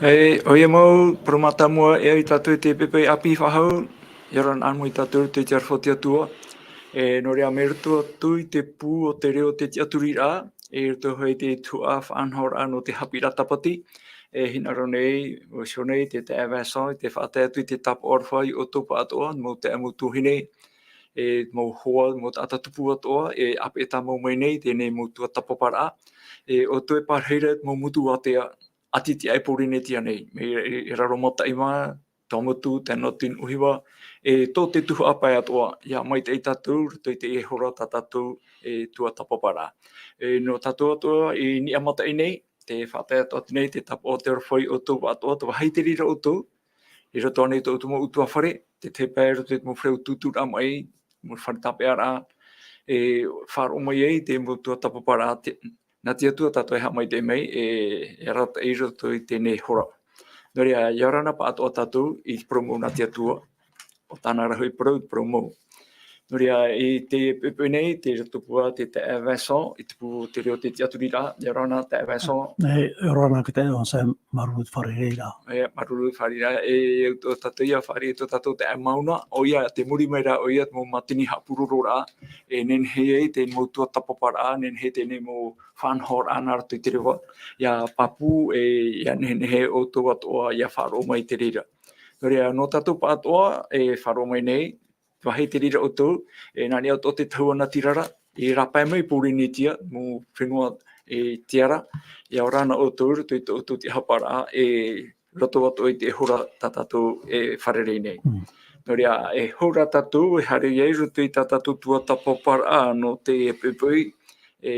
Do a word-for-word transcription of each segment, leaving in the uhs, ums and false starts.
E, ʻoia mau, parau mātāmua, e ai tātou i te poʻipoʻi ʻāpī faʻahou, ʻia ora na ʻāmui tātou i te aroha o te Atua. E, nō reira, mai roto atu i te pū o te reo o te tiʻaturiraʻa, e, i roto hoʻi i te tuhaʻa faʻanahoraʻa nō te haʻapiʻiraʻa Tāpati, e, hinaʻaro nei, ʻo Sionei, te taeaʻe Vincent, i te faʻatae atu i te tāpaʻo aroha ia ʻoutou pāʻatoʻa, mau taeaʻe, mau tuahine, e, mau hoa, mau taʻata tupu atoʻa, e ʻāpeʻe tāmau mai nei, teie nei mau tuatāpaparaʻa, e, ʻoutou e pārahi ra i te mau motu ātea, ʻati tiʻa i Pōrīnetia nei, mai, e, e Raromataʻi mā, Tuamotu, Tū Nōtini ʻŌhiva, e, tō te tuhaʻa pae atoʻa, ʻia maitaʻi tātou, i roto i teie hora tā tātou, e, tuatāpaparaʻa. E, nō tātou atoʻa, i niʻa mataʻi nei, tē faʻatae atu nei, te tāpaʻo o te aroha ia ʻoutou pāʻatoʻa, tē vāhi i te reira ʻoutou, i roto ānei i tō ʻoutou mau ʻutuāfare, te tahi pae i roto i te mau fare ʻo tūtūraʻa maʻi, mau fare tāpeʻaraʻa, e faʻaroʻo mai ai te mau tuatāpaparaʻa, te, nā te Atua tātou e haʻamaitaʻi mai, e, e arataʻi i roto i teie nei hora. Nō reira, ʻia ora na pāʻatoʻa tātou i te parau mau nā te Atua, ʻo tāna ra hoʻi parau, te parau mau. Nō reira, i teie poʻipoʻi nei, tē rātou pū ā te taeaʻe Vincent, i te pū o te reo o te tiʻaturiraʻa, ʻia ora na taeaʻe Vincent. E, ʻia ora na e te taeaʻe Vincent, māuruuru i te fārereiraʻa. E, māuruuru i te fārereiraʻa, e, ʻo tātou ia fārereiraʻa, tō tātou taeaʻe Mauna, ʻoia, tē muri mai ra, ʻoia, te mau mātini haʻapurororaʻa, e nehenehe ai te mau tuatāpaparaʻa, nehenehe teie nei mau faʻanahoraʻa nā roto i te reva, ʻia pāpū, e, ʻia nehenehe ʻoutou atoʻa, ʻia faʻaroʻo mai i te reira. Nō reira, nō tātou pāʻatoʻa, e faʻaroʻo mai nei, vāhi i te reira ʻoutou, e nā niʻa atoʻa te tahua natirara, i rāpae mai i Pōrīnetia, mau fenua, e, tiʻa ra, ʻia ora na ʻoutou i roto i tō ʻoutou tiʻahaʻapiʻiraʻa, e roto atoʻa i te hora tā tātou e fārerei nei. Mm. Nō reira, e hora tātou, e haere ai i roto i tā tātou tuatāpaparaʻa nō teie poʻipoʻi, e,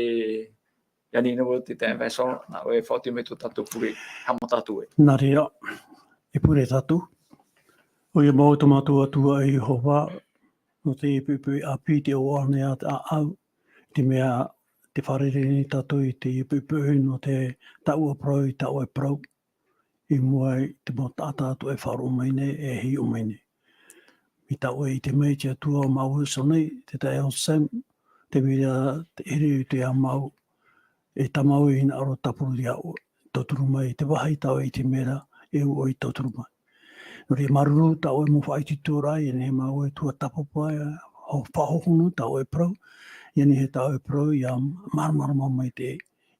ʻia ani na vau te taeaʻe Vincent, nā ʻoe e faʻaoti mai tō tātou pure, haʻamata atu ē. Nā reira, e pure tātou. ʻOia mau tō mātou Atua e Iehova, nō teie poʻipoʻi ʻāpī tē ʻoaʻoa nei ā te ʻāʻau, i te mea tē fārerei nei tātou i teie poʻipoʻi nō te, tā ʻoe parau, i tā ʻoe parau, i mua i te mau taʻata atoʻa e faʻaroʻo mai nei, e hiʻo mai nei. I tā ʻoe ʻite mai te Atua, māuruuru Sionei, te taeaʻe Vincent, te mea ra, te ʻere i te ʻāmui, e tā māua e hinaʻaro tāpuru ia ʻoe, tauturu mai i te vāhi tā ʻoe i te mea ra, e ʻua ʻoe i tauturu mai. Nō reira māuruuru tā ʻoe mau faʻaitoitoraʻa, ʻia nehenehe māua e tuatāpapa, e ho-, faʻahohonu tā ʻoe parau, ʻia nehenehe tā ʻoe parau, ʻia māramarama mai te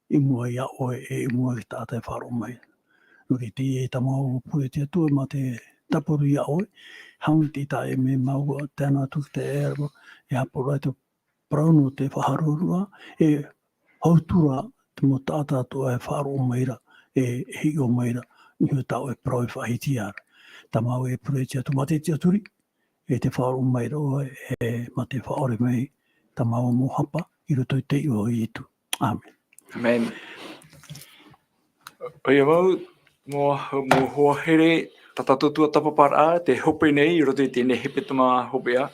i mua ia ʻoe, e i mua i te taʻata e faʻaroʻo mai. Nō reira, teie tā māua pure te Atua, mā te tāpuru ia ʻoe, hāmani te taeaʻe mea māua, tae noa atu te ʻēʻa, e haʻapaʻo ra i te parau nō te faʻaroʻo ra, e hau atu ra te mau taʻata atoʻa e faʻaroʻo mai ra, e hiʻo mai ra, i niʻa i tā ʻoe parau e faʻahiti ra. Tā māua e pure te Atua, mā te tiʻaturi, e te faʻaroʻo mai ra ʻoe, e mā te faʻaʻore mai, tā māua mau hapa, i roto i te iʻoa o Ietu. ʻĀmene. ʻĀmene. ʻOia mau, mau, mau hoa here, tā tātou tuatāpaparaʻa, tē hope nei, i roto i teie nei hepetoma hopeʻa,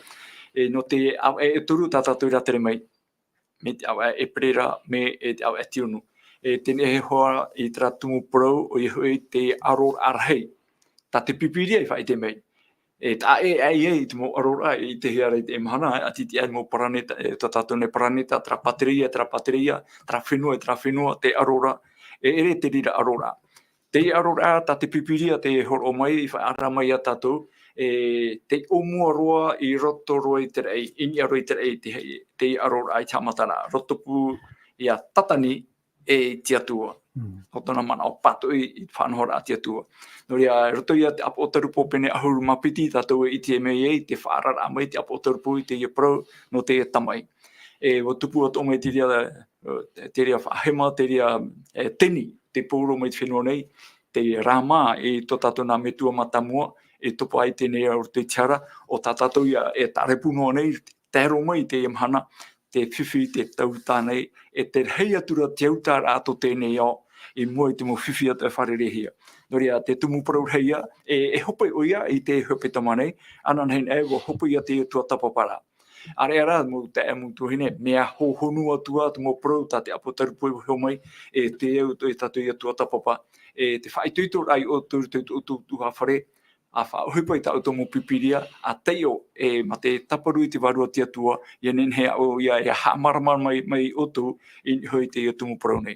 e nō te ʻāvaʻe e toru tā tātou i rātere mai. Mai te ʻāvaʻe ʻEperēra, mai, e te ʻāvaʻe Tiunu. E teie nei e hoa i terā tumu parau, ʻoia hoʻi te ʻaroraʻa rahi. Tā te Pīpīria i faʻaʻite mai. E taʻa ʻē aʻe ai i te mau ʻaroraʻa i te hea ra i teie mahana, e ʻati tiʻa ai mau paraneta, e tā tātou nei paraneta, terā pātereia, terā pātereia, terā fenua, terā fenua, te ʻaroraʻa, e ʻere te reira ʻaroraʻa. Teie ʻaroraʻa, tā te Pīpīria tē hōroʻa mai, i faʻaara mai ia tātou, e, tei ʻōmua roa i roto roa i te raʻi, i niʻa roa i te raʻi, te, teie ʻaroraʻa i te haʻamataraʻa, roto pū ia Tatani, e te Atua. Mm. ʻO tōna manaʻo pātoʻi i te faʻanahoraʻa a te Atua. Nō reira, i roto ia te ʻĀpotarupo pene ʻahuru mā piti, tātou e ʻite mai ai, te faʻaararaʻa mai te ʻĀpotarupo i teie parau nō te tamaʻi. E, ʻua tupu atoʻa mai te reira, e, te reira faʻahema, te reira, e, teni, tei poro mai te fenua nei, te rāmā, e tō tātou nā metua mātāmua, e topa ai teie nei i roto i te hara, ʻo tā tātou ia, e tārepu noa nei, tae roa mai i teie mahana, te fifi, te tauta nei, e te rahi atu ra te autaraʻa tō teie nei ao, i mua i te mau fifi atoʻa e fārereihia. Nō reira, te tumu parau rahi ia, e, e hope ʻoia i te hepetoma nei, ananahi nei, ʻua hope ia te tuatāpaparaʻa. ʻĀreʻa rā, mau taeaʻe, mau tuahine, mea hōhonu atu ā te mau parau tā te ʻĀpotarupo i vaiiho mai, e tē au atoʻa ia tātou ia tuatāpapa, e te faʻaitoitoraʻa ia ʻoutou i roto i tō ʻoutou ʻutuāfare, ʻa faʻaʻohipa i tā ʻoutou mau Pīpīria, ʻa taiʻo, e, mā te tāparu i te Vārua o te Atua, ʻia nehenehe ʻoia e haʻamārama mai, mai ia ʻoutou, i niʻa iho i teie tumu parau nei.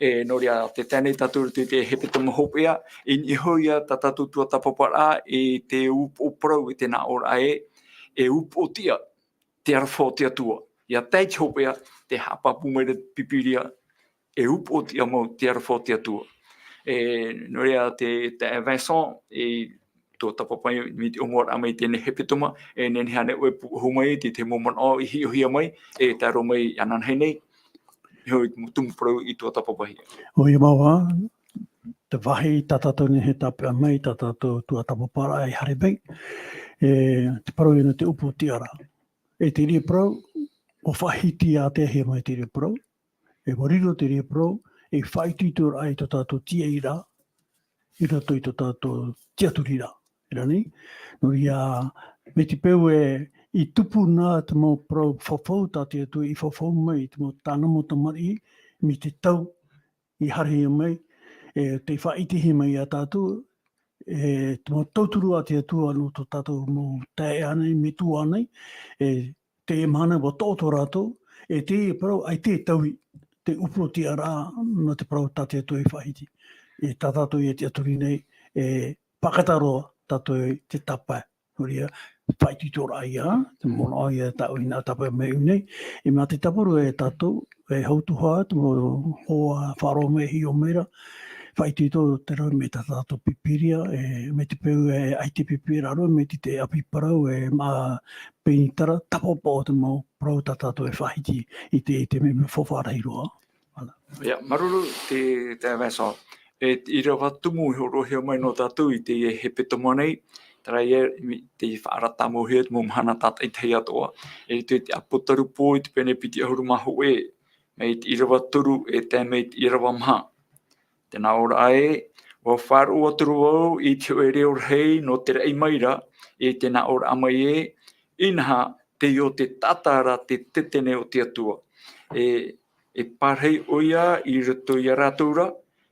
E, nō reira, tē tae nei tātou i te hepetoma hopeʻa, i niʻa iho ia tā tātou tuatāpaparaʻa, i te upoʻo parau, i te nāʻōraʻa ē, e upoʻo tiʻa, te aroha o te Atua. ʻIa tae i te hopeʻa, tē haʻapāpū mai ra te Pīpīria, e upoʻo tiʻa mau te aroha o te Atua. E, nō reira te, te Vincent, e, tuatāpapa mai te ʻōmuaraʻa mai i teie hepetoma, e nehenehe ānei ʻoe e pūʻohu mai i te, te mau manaʻo i hiʻohia mai, e tae roa mai ananahi nei, i te mau tumu parau i tuatāpapahia. ʻOia mau ā, te vāhi tā tātou nei e tāpeʻa mai, tā tātou tuatāpaparaʻa e haere mai, e, te parau ïa nō te upoʻo tiʻa ra. E terā parau, ʻua faʻahiti ātea hia mai terā parau, e ʻua riro terā parau, ei faʻaitoitoraʻa i tō tātou tiaʻiraʻa, i roto i tō tātou tiʻaturiraʻa. Terā nei, nō reira, mai te peu ē, i tupu na te mau parau fafau tā te Atua i fafau mai i te mau tāna mau tamariʻi, mai te tau i haerehia mai, e, tei faʻaʻitehia mai ia tātou, e, te mau tauturu a te Atua nō tō tātou mau taeaʻe ānei, metua ānei, e, teie mahana ʻua toʻo tō rātou, e, teie parau, ʻaita e taui, te upoʻo tiʻa ra, nō te parau tā te Atua i faʻahiti. E, tā tātou ïa tiʻaturi nei, e, pākata roa tātou i te tāpae. Nō reira, faʻaitoitoraʻa ïa, te manaʻo ïa tāʻu i nā tāpae mai nei, e mā te tāparu e tātou, e hautuha, te mau hoa faʻaroʻo mai, hiʻo mai ra, faʻaitoito te rau mai tā tātou Pīpīria, e, mai te peu e, ʻaita e Pīpīria roa, mai te, te ʻapi parau, e, mā Pēnitara, tāpaʻo te mau parau tā tātou e faʻahiti i te, i te mea, mea faufaʻa rahi roa. Voilà. ʻIa, māuruuru te, te Vincent. E, te ʻīrava tumu i hōroʻahia mai nō tātou i teie hepetoma nei, terā ïa, i te faʻaara tāmauhia te mau mahana tātaʻitahi atoʻa. E, te, te ʻApotarupo i te pene piti ʻahuru mā hōʻē, mai te ʻīrava toru e tae mai te ʻīrava maha. Tē nā ʻō ra ē, ʻua faʻaroʻo atu ra vau i te hōʻē reo rahi nō te raʻi mai ra, e tē nā ʻō ra mai ē, inaha, teie o te taʻata ra te tetene o te Atua. E, e parahi ʻoia i roto ia rātou ra,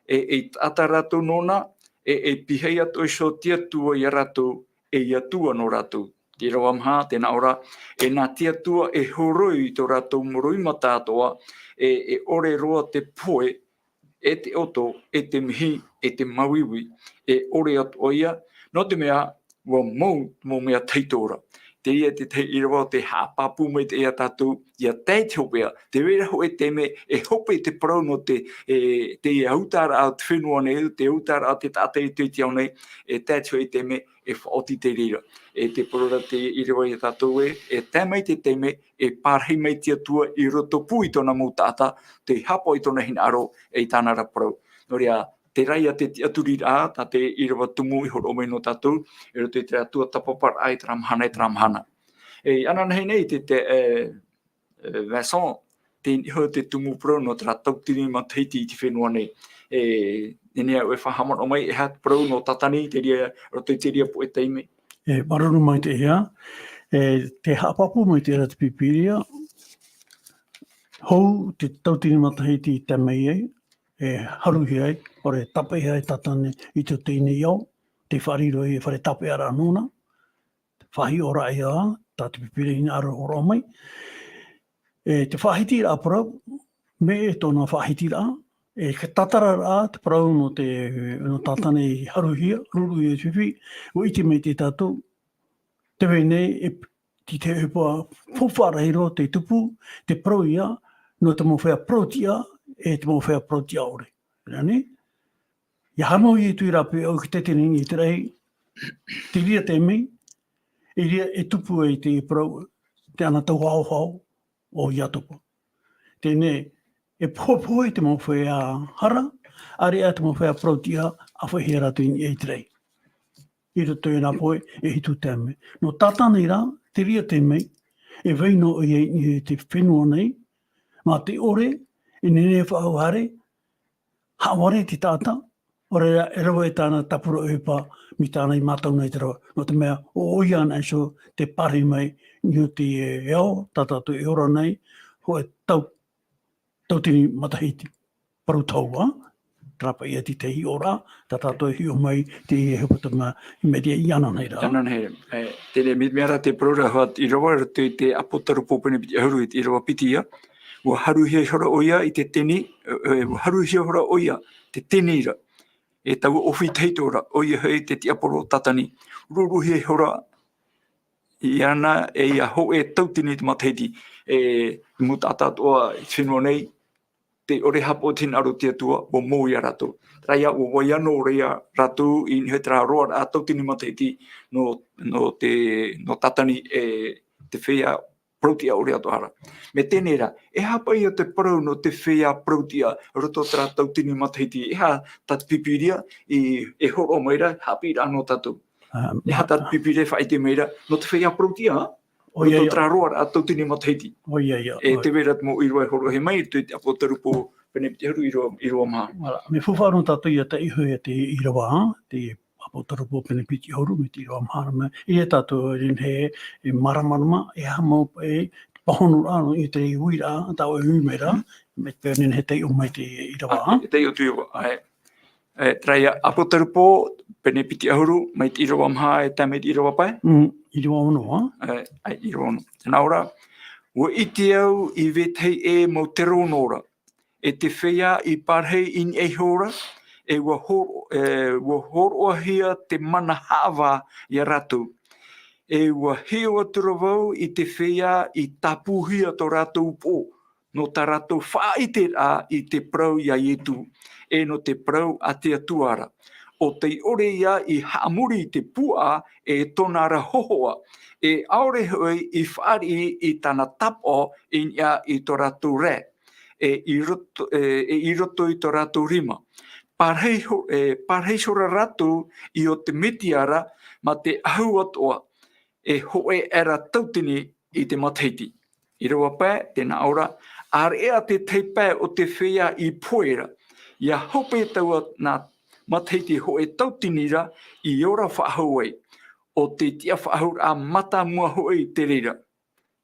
e, e taʻata rātou nōna, e, e pīhaʻi atoʻa iho te Atua ia rātou, ei Atua nō rātou. Te ʻīrava maha, tē nā ʻō ra, e nā te Atua e horoi i tō rātou mau roimata atoʻa, e, e ʻore roa te pohe, e te ʻoto, e te mihi, e te māuiui, e ʻore atoʻa ïa, nō te mea, ʻua mau, mau mea tahito ra. Teie te tahi ʻīrava o tē haʻapāpū mai te, ia tātou, ʻia tae i te hopeʻa, tē vai ra hōʻē taime, e hope te parau nō te, e, te autaʻaraʻa o te fenua nei, te autaʻaraʻa o te taʻata i te, i te ao nei, e tae i te hōʻē taime, e faʻaoti te reira. E tē parau ra te ʻīrava ia tātou ē, e tae mai te taime, e parahi mai te Atua i rotopū i tōna mau taʻata, tei haʻapaʻo i tōna hinaʻaro, e i tāna ra parau. Nō reira, terā ïa te tiʻaturiraʻa, tā te ʻīrava tumu i hōroʻa mai nō tātou, i roto i terā tuatāpaparaʻa i terā mahana, i terā mahana. E, ananahi nei te, te, e, e, Vincent, teie iho te tumu parau nō terā tautini matahiti i te fenua nei. E, e nehenehe ʻoe e faʻahaʻamanaʻo mai, e aha te parau nō Tātani, terā, roto i terā poʻe taime? E, māuruuru maitaʻi ā, e, tē haʻapāpū mai terā te Pīpīria, hou te tautini matahiti i tae mai ai, e haruhia ai, ʻore tāpeʻahia ai Tātani i tō teie nei ao, tē fārerei ai e fare tāpeʻaraʻa nōna, faʻahiʻoraʻa ïa, tā te Pīpīria i hinaʻaro e hōroʻa mai. E te faʻahitiraʻa parau, mai tōna faʻahitiraʻa, e te tātararaʻa te parau nō te, nō Tātani i haruhia, ruruhia i te fifi, ʻua ʻite mai te tātou, tē vai nei, e, te, te ʻohipa faufaʻa rahi roa tei tupu, te parau ïa, nō te mau feiā parau tiʻa, e te mau feiā parau tiʻa ʻore. Terā nei, ʻia haʻamau ïa i te reira pē ʻoe i te tetene i te raʻi, te reira taime, i reira e tupu ai te parau, te ʻanatau haohao o Iatopa. Teie nei, e pohepohe te mau feiā hara, ʻāreʻa te mau feiā parau tiʻa, ʻāfaʻihia rātou i niʻa i te raʻi. I roto i nā pohe, e hitu taime. Nō Tātani rā, te reira taime, e vai noa ʻoia i niʻa i te fenua nei, mā te ʻore, e nehenehe e faʻahou haere, haʻavare te taʻata, ʻaore rā, e rave tāna tāpura ʻohipa, mai tāna i mātau nei te rave. Nō te mea, ʻo ʻoia anaʻe iho tē pārahi mai, i niʻa i te ao, tā tātou e ora nei, hōʻē tau, tautini matahiti. Parau tau, ā? Tāpaʻi ia te hiʻoraʻa, tā tātou e hiʻo mai te hepetoma i Media i ananahi ra. Ananahi ra. E, tēnei mea ra te parau ra hoʻi i rava, i roto i te Apotarupo pene piti ʻahuru i te ʻīrava piti ia. ʻUa haruhia ihora ʻoia i te teni, e, e, ʻua haruhia ihora ʻoia te teni ra. E taua ʻōfī tahito ra, ʻoia hoʻi te tiaporo Tātani. Ruruhia ihora iāna e ia hōʻē tauatini i te matahiti. E, mau taʻata atoʻa i te fenua nei, tē ʻore e haʻapaʻo i te hinaʻaro o te Atua, ʻua mou ia rātou. Terā ia, ʻua vai anō ra ia rātou i niʻa i terā roaraʻa tauatini matahiti nō, nō te, nō Tātani e te feiā parau-tiʻa ʻore atoʻa ra. Mea teie rā, e aha paʻi ia te parau nō te feiā parau-tiʻa i roto i terā tauatini matahiti, e aha tā te Pīpīria i, e hōroʻa mai ra, haʻapiʻiraʻa nō tātou. Ā, E aha tā te Pīpīria e faʻaʻite mai ra, nō te feiā parau-tiʻa, ʻoia, i roto i terā roaraʻa tauatini matahiti. ʻOia, ʻoia. E tē vai ra te mau ʻīrava e hōroʻahia mai, i te Apotarupo pene piti ʻahuru ʻīrava, ʻīrava maha. Voilà, mea faufaʻa nō tātou ia taiʻo ia te ʻīrava, te Apotarupo pene piti ʻahuru mai te ʻīrava maha ra, mea, ʻia tātou e nehenehe e māramarama, e aha mau, e, te pāhonoraʻa nō, i te uiraʻa, tā ʻoe e ui mai ra, mea tē nehenehe e taiʻo mai te ʻīrava. Ā, e taiʻo atu ʻoe, ʻae. E, terā ia, Apotarupo, pene piti ʻahuru, mai te ʻīrava maha e tae mai te ʻīrava pae? Mm, ʻīrava ono, ā? E, ʻae, ʻīrava ono. Nā ʻō ra, ʻua ʻite au i vetahi ʻē mau terono ra, e te feiā i parahi i niʻa iho ra, e ʻua hōro-, e, ʻua hōroʻahia te mana haʻavā ia rātou. E ʻua hiʻo atu ra vau i te feiā i tāpūhia tō rātou upoʻo, nō tā rātou faʻaʻiteraʻa i te parau ia Ietu, e nō te parau a te Atua ra. ʻO tei ʻore ia i haʻamori i te puaʻa e tōna ra hōhoʻa, e ʻaore hoʻi i fāriʻi i tāna tāpaʻo i niʻa i tō rātou rae, e i roto, e, e i roto i tō rātou rima. Parahi ho-, e, parahi ihora rātou i ʻō te Metia ra mā te ʻahu atoʻa, e hōʻē aʻera tauatini i te matahiti. ʻĪrava pae, tē nā ʻō ra, ʻāreʻa te tahi pae o te feiā i pohe ra, ʻia hope taua nā matahiti hōʻē tauatini ra i ora faʻahou ai, ʻo te tiʻafaʻahouraʻa mātāmua hoʻi te reira.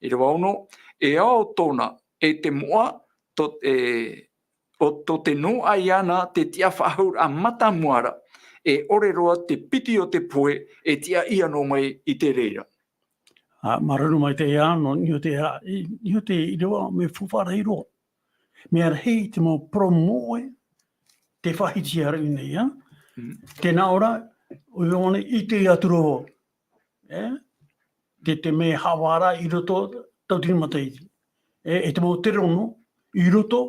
ʻĪrava ono, e ao tōna, e te moʻa, tō, e, ʻo tō te noaʻa iāna te tiʻafaʻahouraʻa mātāmua ra, e ʻore roa te piti o te pohe e tiʻa ʻia noa mai i te reira. Ā, māuruuru maitaʻi ā, nō niʻa i te, ā, i, niʻa i te ʻīrava, mea faufaʻa rahi roa. Mea rahi te mau parau moʻe, tē faʻahiti ra i ʻō nei, ā? Mm. Tē nā ʻō ra, ʻoia hoʻi, ʻite atu ra vau. E? Te, te mea haʻavāraʻa i roto tauatini matahiti. E, e te mau terono, i roto,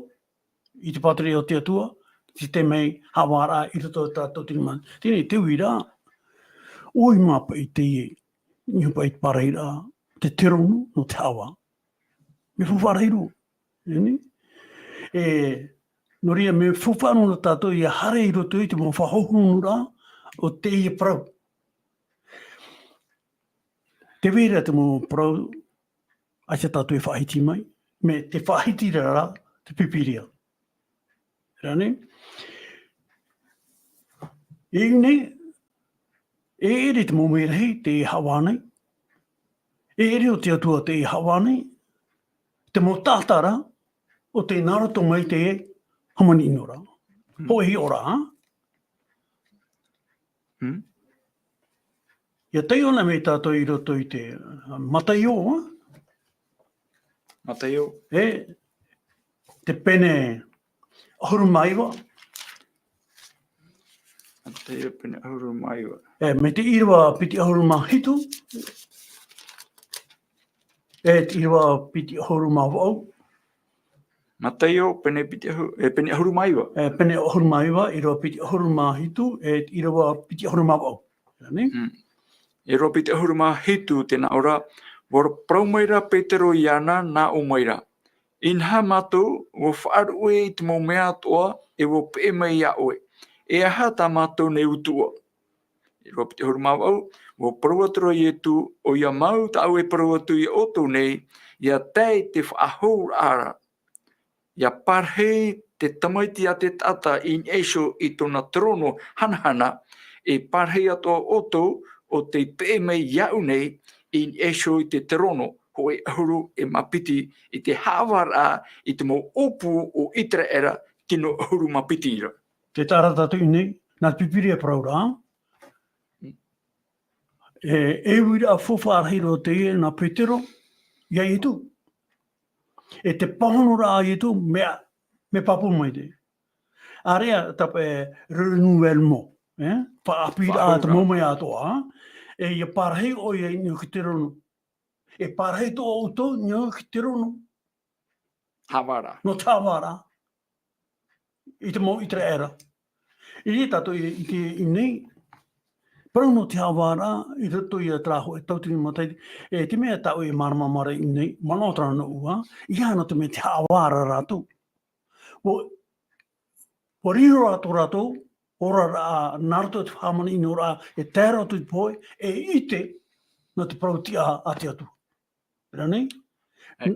i te pātireia o te Atua, te, te mea haʻavāraʻa i roto tā tauatini matahiti. Teie, te uiraʻa, ʻoia mā paʻi te, niʻa paʻi te parau ra, te terono, nō te haʻavā. Mea faufaʻa rahi roa. E, nō reira, mea faufaʻa nō tātou ʻia haere i roto i te mau faʻahou hōhonuraʻa o teie parau. Tē vai ra te mau parau, ʻaita tātou e faʻahiti mai, mea tē faʻahiti ra ra te Pīpīria. Rānei? I ʻō nei, e ʻere te mau mea rahi tei haʻavā nei, e ʻere ʻo te Atua tei haʻavā nei, te mau taʻata ra, ʻo tei nā roto mai te hāmani ʻino ra. Hmm. Hōʻē hiʻoraʻa, ā? Hmm? ʻIa taiʻo anaʻe mai tātou i roto i te, ā, Mataio, ā? Mataio. E, te pene ʻahuru mā iva. Mataio pene ʻahuru mā iva. E, mai te ʻīrava piti ʻahuru mā hitu. E, te ʻīrava piti ʻahuru mā vaʻu. Mataio, pene piti ʻahu-, e, pene ʻahuru mā iva. E, pene ʻahuru mā iva, ʻīrava piti ʻahuru mā hitu, e, ʻīrava piti ʻahuru mā vaʻu. Rānei? Mm. ʻĪrava piti ʻahuru mā hitu, tē nā ʻō ra, ʻua parau mai ra Petero iāna, nā ʻō mai ra. Inaha mātou, ʻua faʻaruʻe i te mau mea atoʻa, e ʻua peʻe mai iā ʻoe. E aha tā mātou nei utuʻa? ʻĪrava piti ʻahuru mā vaʻu, ʻua parau atu ra Ietu, ʻoia mau tāʻu e parau atu iā ʻoutou nei, ʻia tae i te faʻahouraʻa ra. ʻIa parahi te Tamaiti a te Taʻata i niʻa iho i tōna terono hanahana, e parahi atoʻa ʻoutou ʻo tei peʻe mai iāʻu nei i niʻa iho i te terono hōʻē ʻahuru e mā piti i te haʻavāraʻa i te mau ʻōpū o ʻĪteraʻera tino ʻahuru mā piti ra. Te taʻata tātou i nei, nā te pīpīria e parau ra. E, e uiraʻa faufaʻa rahi roa teie nā Petero, ia Ietu. E te pāhono ra a Ietu, mea, mea pāpū mai te. Area tapa e renouvellement, e? Faʻaʻāpīraʻa te mau mea atoʻa, e ia parahi ʻoia i niʻa i te rono. E parahi atoʻa ʻoutou i niʻa i te rono. Haʻavāraʻa. Nō te haʻavāraʻa. I te mau ʻĪteraʻera. I reira tātou i, i te, i nei, parau nō te haʻavāraʻa, i roto ia terā hōʻē tauatini matahiti, e te mea tāʻu e mārama mai ra i nei, manaʻo terā noʻu, ā, ʻeiaha nō te mea te haʻavāraʻa rātou. ʻUa, ʻua riro atoʻa rātou, oraraʻa, nā roto i te faʻamanamanaʻoraʻa, e tae roa atu i te pohe, e ʻite, nō te parau tiʻa a te Atua. Rānei? E.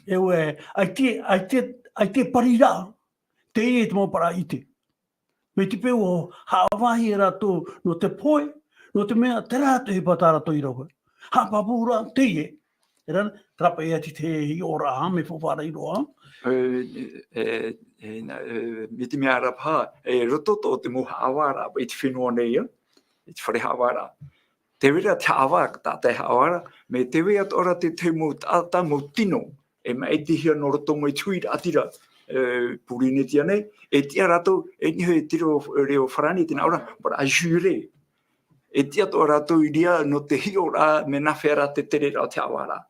E ʻua, ʻaita, ʻaita, ʻaita pariraʻa, teie te mau parau ʻite. Mai te peu ʻua haʻavāhi rātou nō te pohe, nō te mea, terā te ʻohipa tā rātou i rave. Haʻapāpū ra, teie. E rā, terā paʻi atu te hiʻoraʻa, mea faufaʻa rahi roa. E, e, e, e, nā, e, mai te mea ra paha, e roto atoʻa te mau haʻavāraʻa, i te fenua nei, ā, i te fare haʻavāraʻa. Tē vai ra te haʻavā, tātaʻi haʻavāraʻa, mai tē vai atoʻa ra te, te mau taʻata, mau tino, e maʻitihia nō roto mai te huiraʻatira, e, Pōrīnetia nei, e tiʻa rātou, e niʻa i te reo, reo farāni, tē nā ʻō ra, bara juré. E tiʻa atoʻa rātou i reira nō te hiʻoraʻa, mea nāfea rā te tereraʻa o te haʻavāraʻa.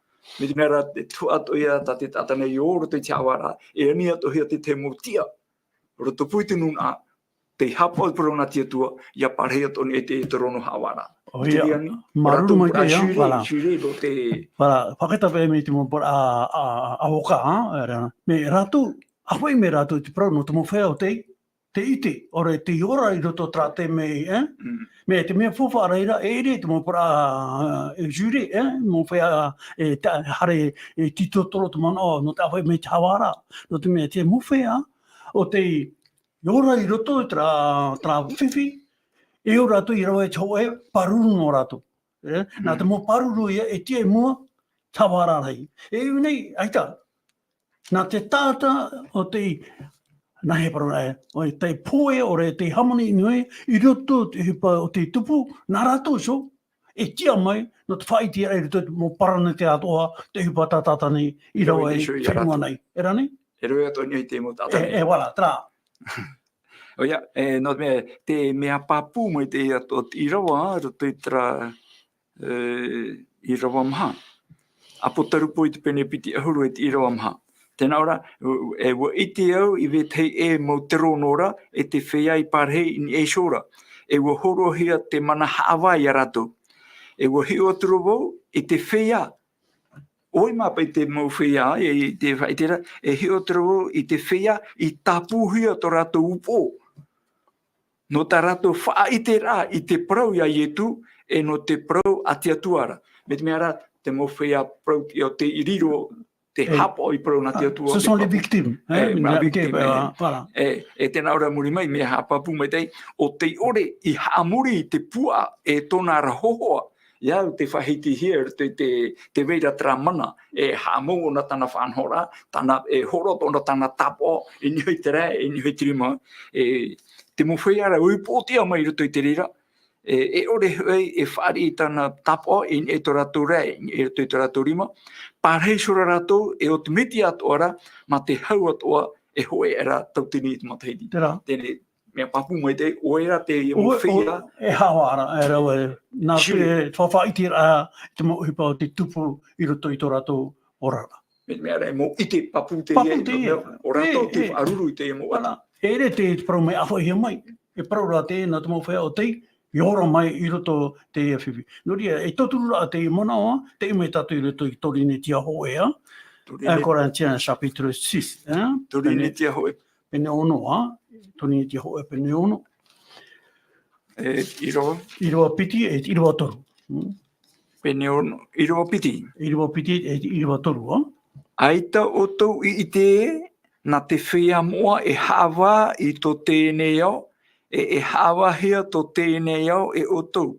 Mai te mea ra, e tuhaʻa atoʻa ia tā te taʻata nei i ō roto i te haʻavāraʻa, e ani atoʻahia te, te mau tiʻa. Roto pū i te nūnaʻa, tei haʻapaʻo i te parau nā te Atua, ʻia parahi atoʻa i te, te rono haʻavāraʻa. ʻOia, te reira nei, māuruuru rātou mai te, ā, juré, voilà. Juré nō te. Voilà, fakatapu mai te mau parau, ā, ā, ā, avocat, ā, rā. Mai rātou, ʻāfaʻi mai rātou i te parau nō te mau feiā o te, te ʻite, ʻaore te ora i roto terā taime, ē? Mm. Mai te mea faufaʻa ra, e ʻere te mau parau, ā, e juré, ē? Mau feiā, e ta-, haere, e tītotoro te manaʻo, nō te ʻāfaʻi mai te haʻavāraʻa, nō te mea te mau feiā, ʻo tei ora i roto i terā, terā fifi, e ʻo rātou i rave i te hōʻē pāruru nō rātou. E, nā te mau pāruru ia e tiʻa i mua, te haʻavāraʻa rahi. E ʻua nei, ʻaita. Nā te taʻata ʻo tei, nā he parau ra, ʻo tei pohe, ʻaore tei hāmani i niʻa i roto i te ʻohipa o te tupu, nā rātou iho, e tiʻa mai, nō te faʻaʻiteraʻa i roto i te mau parau nā te Atua, te ʻohipa tā tātou nei, i rave i te fenua nei. E rā nei? E rave atoʻa i niʻa i te mau taʻata nei. E, e, voilà, terā. ʻOia, e, nō te mea, te mea pāpū mai te ia tō te ʻīrava, roto i terā, e, ʻīrava maha. ʻApotarupo i te pene piti ʻahuru e te ʻīrava maha. Tē nā ʻō ra, e, ʻua ʻite au i vetahi ʻē mau terōno ra, e te feiā i pārahi i niʻa iho ra. E ʻua hōroʻahia te mana haʻavā ia rātou. E ʻua hiʻo atu ra vau i te feiā. ʻOi mā paʻi te mau feiā, e, i te faʻaʻiteraʻa, e hiʻo atu ra vau i te feiā i tāpūhia tō rātou upoʻo. Nō tā rātou faʻaʻiteraʻa i te parau ia Ietu, e nō te parau a te Atua ra. Mai te mea ra, te mau feiā parau tiʻa ʻo tei riro, te haʻapaʻo i parau nā te Atua. Ce sont les victimes, hein, e, mea victime, e, voilà. E, e tē nā ʻō ra muri mai, mea haʻapāpū maitaʻi, ʻo tei ʻore i haʻamori i te puaʻa e tōna ra hōhoʻa, ʻia au tei faʻahitihia i roto i te, tē vai ra terā mana, e haʻamau ʻōna tāna faʻanahoraʻa, tāna, e hōroʻa atoʻa ʻōna tāna tāpaʻo, i niʻa i te rae, i niʻa i te rima, e, te mau feiā ra, ʻua upoʻotiʻa mai i roto i te reira, e, e ʻore hoʻi, e fāriʻi tāna tāpaʻo, i niʻa i tō rātou rae, i roto i tō rātou rima, pārahi iho ra rātou, e ʻo te Metia atoʻa ra, mā te hau atoʻa, e hōʻē aʻera tauatini i te matahiti. Terā. Teie, mea pāpū maitaʻi, ʻo ia rā te mau feiā. E haʻavā ra, e rave, nā te faʻaʻiteraʻa, te mau ʻohipa o te tupu i roto i tō rātou oraraʻa. Mai te mea ra, e mau ʻite pāpū teie, ʻo rātou tei faʻaruru i teie mau ʻati. E ʻere te parau mea ʻāfaʻihia mai, e parau ra teie nā te mau feiā ʻo tei, i ora mai i roto teie fifi. Nō reira, e tauturu ra teie manaʻo, tei mai tātou i roto i Korinetia hōʻē, ā? Un Corinthiens chapitre six, ā? Korinetia hōʻē. Pene ono, ā? Korinetia hōʻē pene ono. E, ʻīrava? ʻĪrava piti, e, ʻīrava toru. Hmm? Pene ono, ʻīrava piti. ʻĪrava piti, e, ʻīrava toru, ā? ʻAita ʻoutou i ʻite, nā te feiā moʻa e haʻavā i tō teie nei ao, e, e haʻavāhia tō teie nei ao e ʻoutou.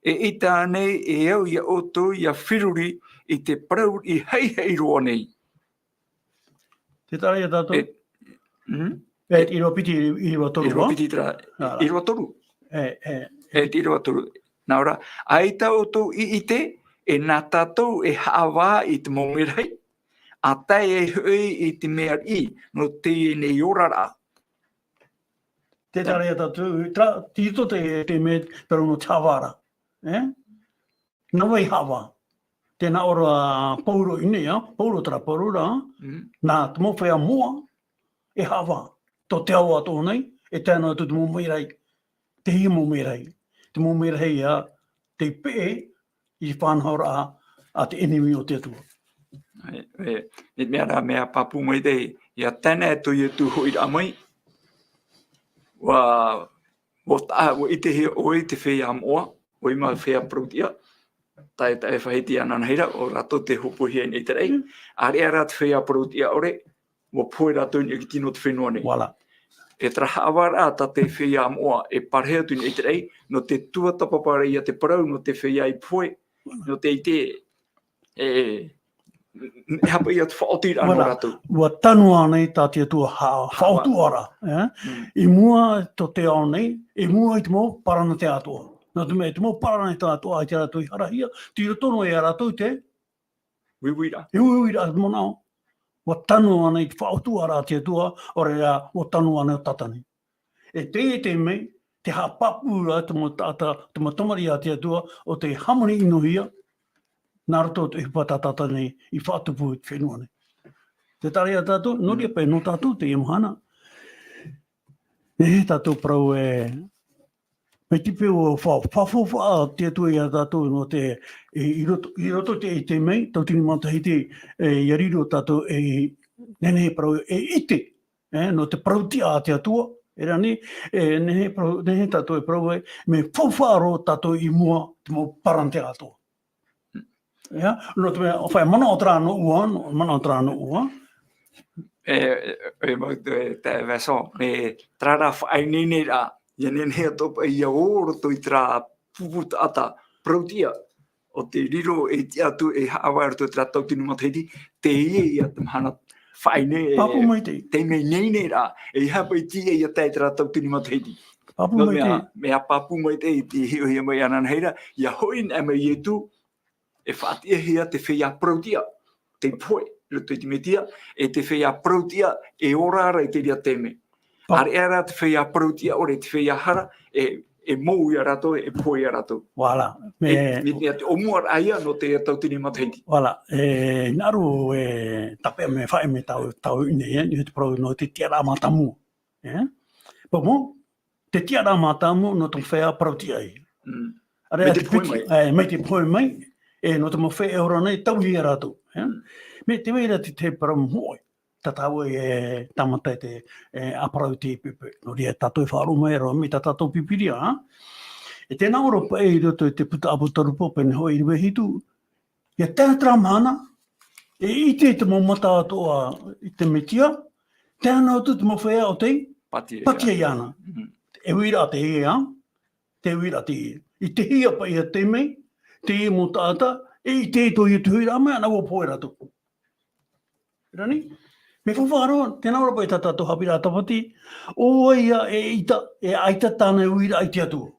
E ʻita nei e au ia ʻoutou ʻia feruri i te parau i haʻihaʻi roa nei. Tē taʻa ra ia tātou. E, hmm? E, ʻīrava piti, ʻīrava toru, ʻīrava piti terā, ʻīrava toru. E, e. E, ʻīrava toru. Nā ʻō ra, ʻaita ʻoutou i ʻite, e nā tātou e haʻavā i te mau merahi, ʻa tae ai hoʻi i te mea riʻi, nō teie nei oraraʻa. Tē taʻa ra ia tātou, terā, tei roto te, te mea, terā nō te haʻavā ra. E? Nā vai haʻavā? Tē nā ʻō ra Paulo i ʻō nei, ā? Paulo terā Paulo ra, nā te mau feiā moʻa, e haʻavā. Tō te ao atoʻa nei, e tae noa atu te mau merahi. Te hia mau merahi. Te mau merahi ia, tei peʻe, i te faʻanahoraʻa a te ʻenemi o te Atua. E, e, e mea rā, mea pāpū maitaʻi, ia tae noa atu ia tū hoʻiraʻa mai, ʻua, ʻua taʻa, ʻua ʻitehia ʻoe i te feiā moʻa, ʻoe mau feiā parau-tiʻa, tae, tae faʻahiti ananahi ra, ʻo rātou tē hōpoihia i ʻĪteraʻi, ʻāreʻa rā te feiā parau-tiʻa ʻore, ʻua pohe rātou i niʻa i te tino o te fenua nei. Voilà. E terā haʻavāraʻa tā te feiā moʻa e parahi atu i niʻa i ʻĪteraʻi, nō te tuatāpapa ra ia te parau, nō te feiā i pohe, nō te ʻite, e, e aha paʻi ia te faʻaotiraʻa nō rātou. Voilà. ʻUa tanu ānei tā te Atua ha-, faʻaotua ra, e? Mm. I mua tō te ao nei, i mua i te mau parau a te Atua. Nō te mea, te mau parau a te Atua, ʻaita rātou i harahia, tei roto noa ia rātou te uiuiraʻa. E uiuiraʻa te manaʻo. ʻUa tanu ānei te faʻaotua ra a te Atua, ʻaore rā, ʻua tanu ānei ʻo Tātane. E teie te mea, te haʻapāpū ra te mau taʻata, te mau tamariʻi a te Atua, ʻo tē hāmani-ʻino-hia, nā roto i te ʻohipa tā Tātane i faʻatupu i te fenua nei. Tē taʻa ra ia tātou, nō reira paʻi nō tātou teie mahana. E, tātou parau e, mai te peu ʻua fa-, faʻafaufaʻa te Atua ia tātou nō te, e, i roto, i roto i te, i te mea, tauatini matahiti, e, ʻia riro tātou e, nehenehe parau e ʻite, e, nō te parau-tiʻa a te Atua, e rā nei, e, nehenehe parau, nehenehe tātou e parau ai, mea faufaʻa roa tātou i mua te mau parau a te Atua. Ia, nō te mea, ʻua fai manaʻo terā nō ʻoe, nō, manaʻo terā nō ʻoe. E, e, e, mau te, te, Vincent, mea terā rā faʻaineineraʻa, ʻia nehenehe atoʻa paʻi ʻia ō roto i terā pupu taʻata parau-tiʻa, ʻo tē riro e tiʻa atu e haʻavā i roto i terā tauatini matahiti, teie ia te mahana faʻaineine, e, pāpū maitaʻi. Te mea ineineraʻa, e aha paʻi teie ia tae i terā tauatini matahiti. Pāpū maitaʻi. Nō te mea, mea pāpū maitaʻi, tē hiʻohia mai ananahi ra, ʻia hoʻi anaʻe mai Ietu, e faʻatiʻahia te feiā parau-tiʻa, tei pohe, i roto i te Mesia, e te feiā parau-tiʻa, e ora ra i te reira taime. Pā- ʻĀreʻa rā te feiā parau-tiʻa ʻore, te feiā hara, e, e mou ia rātou, e pohe ia rātou. Voilà. E, mea, mea te ʻōmuaraʻa ia nō te tauatini matahiti. Voilà. E, hinaʻaro e tāpeʻa mai, faʻaʻite mai tāu, tāu i ʻō nei, e, i te parau nō te tiʻaraʻa mātāmua. E? Pāpū, te tiʻaraʻa mātāmua nō te feiā parau-tiʻa ia. Mm. ʻĀreʻa mai te, te pohe piti, mai. E, mai te pohe mai, e, nō te mau feiā e ora nei, tauihaʻa rātou, e? Mm. Mea tē vai ra te, te parau moʻe, tā tāua e tāmata i te, e, ʻāparau i te poʻipoʻi. Nō reira, tātou e faʻaroʻo mai ra, mai tā tātou Pīpīria, ā? E tē nā ʻō ra paʻi i roto i te puta ʻĀpōtarupo, pene hōʻē ʻīrava hitu, ʻia tae terā mahana, e ʻite te mau mata atoʻa i te Mesia, tae noa atu te mau feiā ʻo tei pātia, pātia iāna. Mhm. E uiraʻa teie, ā? Te uiraʻa teie. I te hia paʻi ia taime, teie mau taʻata, e ʻite i tō Ietu hoʻiraʻa mai, ʻānānahi ʻua pohe rātou. Rā nei, mea faufaʻa roa, tē nā ʻō ra paʻi tā tātou haʻapiʻiraʻa Tāpati, ʻo vai ïa e ʻaita, e ʻaita tāna e uiraʻa i te Atua.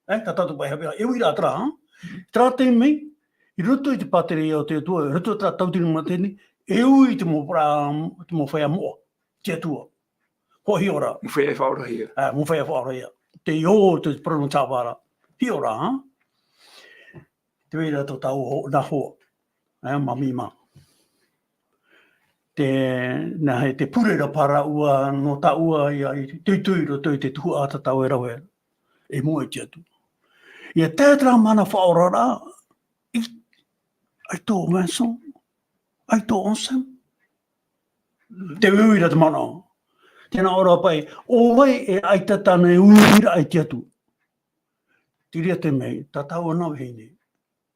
E, tā tātou paʻi haʻapiʻiraʻa, e uiraʻa terā, ā? Terā taime, i roto i te pātireia o te Atua, i roto i terā tauatini matahiti, e ui te mau pra-, te mau feiā moʻa, te Atua. Hoʻi ora. Mau feiā faʻaorahia. E, mau feiā faʻaorahia. Tei ō te parau nō te haʻavāraʻa. Hiʻo ra, ā? Tē vai ra tō tāua ho-, nā hoa. E, māmī mā. Te, nā, e te pure ra paha ra ʻoe nō tāua ïa i toitoi i roto i te tuhaʻa tā tāua e rave. E moʻe i te Atua. ʻIa tae terā mahana faʻaoraraʻa, i, ʻaita ʻo Vincent, ʻaita ʻo Anselme. Te uiuiraʻa te manaʻo. Tē nā ʻō ra paʻi, ʻo vai e ʻaita tāna e uiraʻa i te Atua. Te reira taime, tā tāua nā vahine.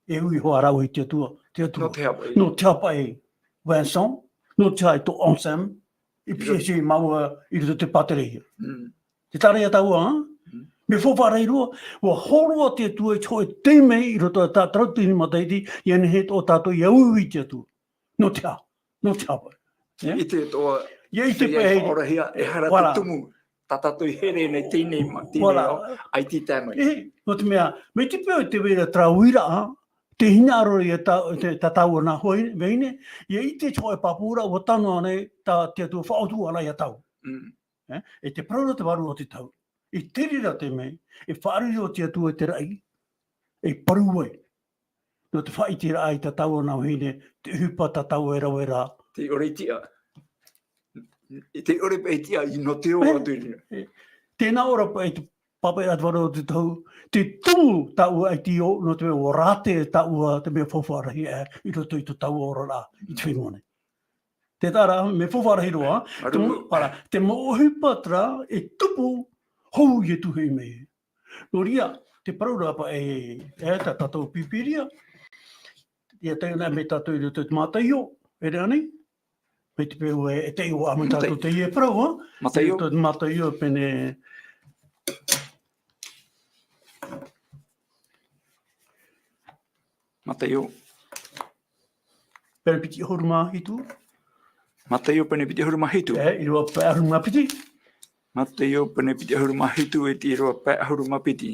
E ui hoʻi rāua i te Atua, te Atua. Nō te aha paʻi? Nō te aha paʻi, Vincent, nō te aha ʻaita ʻo Anselme, i piʻi atu māua i roto i te pātireia. Mm. Tē taʻa ra ia tāua, ā? Mm. Mea faufaʻa roa, ʻua hōroʻa te Atua i te hōʻē taime i roto i terā tauatini matahiti, ʻia nehenehe atoʻa tātou ʻia uiui i te Atua. Nō te aha? Nō te aha paʻi? E? ʻIte atoʻa. Ia ʻite paʻi, e faʻaorahia, e hara te tumu, tā tātou i here nei, teie nei ma-, teie nei ao, ʻaita i tae mai. E, nō te mea, mai te peu te vai ra terā uiraʻa, te hinaʻaro ia tā, te, tā tāua nā hoi-, vahine, ia ʻite te hōʻē pāpūraʻa, ʻua tano ānei tā te Atua faʻaʻotu ʻana ia tāua. Mm. E, e te parau ra te vārua o te tau. I te reira te mea, e faʻariro te Atua i te raʻi, e parau ai. Nō te faʻaʻiteraʻa i tā tāua nā vahine, te ʻohipa tā tāua e rave ra. Tei ʻore i tiʻa. Tei ʻore paʻi i tiʻa, i nō te ō atu i reira. E, tēnā ʻō ra paʻi te pāpaʻiraʻa te vārua o te tau, te tumu tāua ʻaita i ō, nō te mea ʻua rātere tāua, te mea faufaʻa rahi aʻe, i roto i tō tāua oraraʻa, i te fenua nei. Tē taʻa ra, mea faufaʻa rahi roa, te mau, ʻaore ra, te mau ʻohipa terā, e tupu, hou Ietu hoʻi mai. Nō reira, te parau ra paʻi, e, tā tātou Pīpīria, ia taiʻo anaʻe mai tātou i roto i te Mātaio, e rave ānei? Mai te peu e, e taiʻo ā mai tātou teie parau, ā? Mātaio. I roto i te Mātaio pene. Mātaio. Pene piti ʻahuru mā hitu. Mātaio pene piti ʻahuru mā hitu. E, ʻīrava pae ʻahuru mā piti. Mātaio pene piti ʻahuru mā hitu, e te ʻīrava pae ʻahuru mā piti.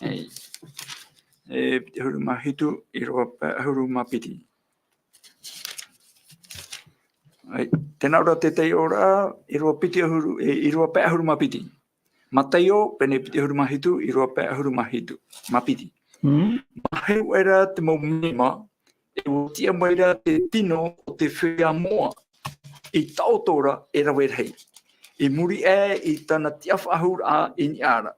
Ei. E, piti ʻahuru mā hitu, ʻīrava pae ʻahuru mā piti. Ei, tēnā ʻō ra te taiʻoraʻa, ʻīrava piti ʻahuru, e, ʻīrava pae ʻahuru mā piti. Mātaio, pene piti ʻahuru mā hitu, ʻīrava pae ʻahuru mā hitu, mā piti. Mm. Mā heu aʻera te mau menema, e ʻua tiʻa mai ra te tino o te feiā moʻa, i taʻoto ra e rave rahi. I muri aʻe i tāna tiʻafaʻahouraʻa i niʻa ra.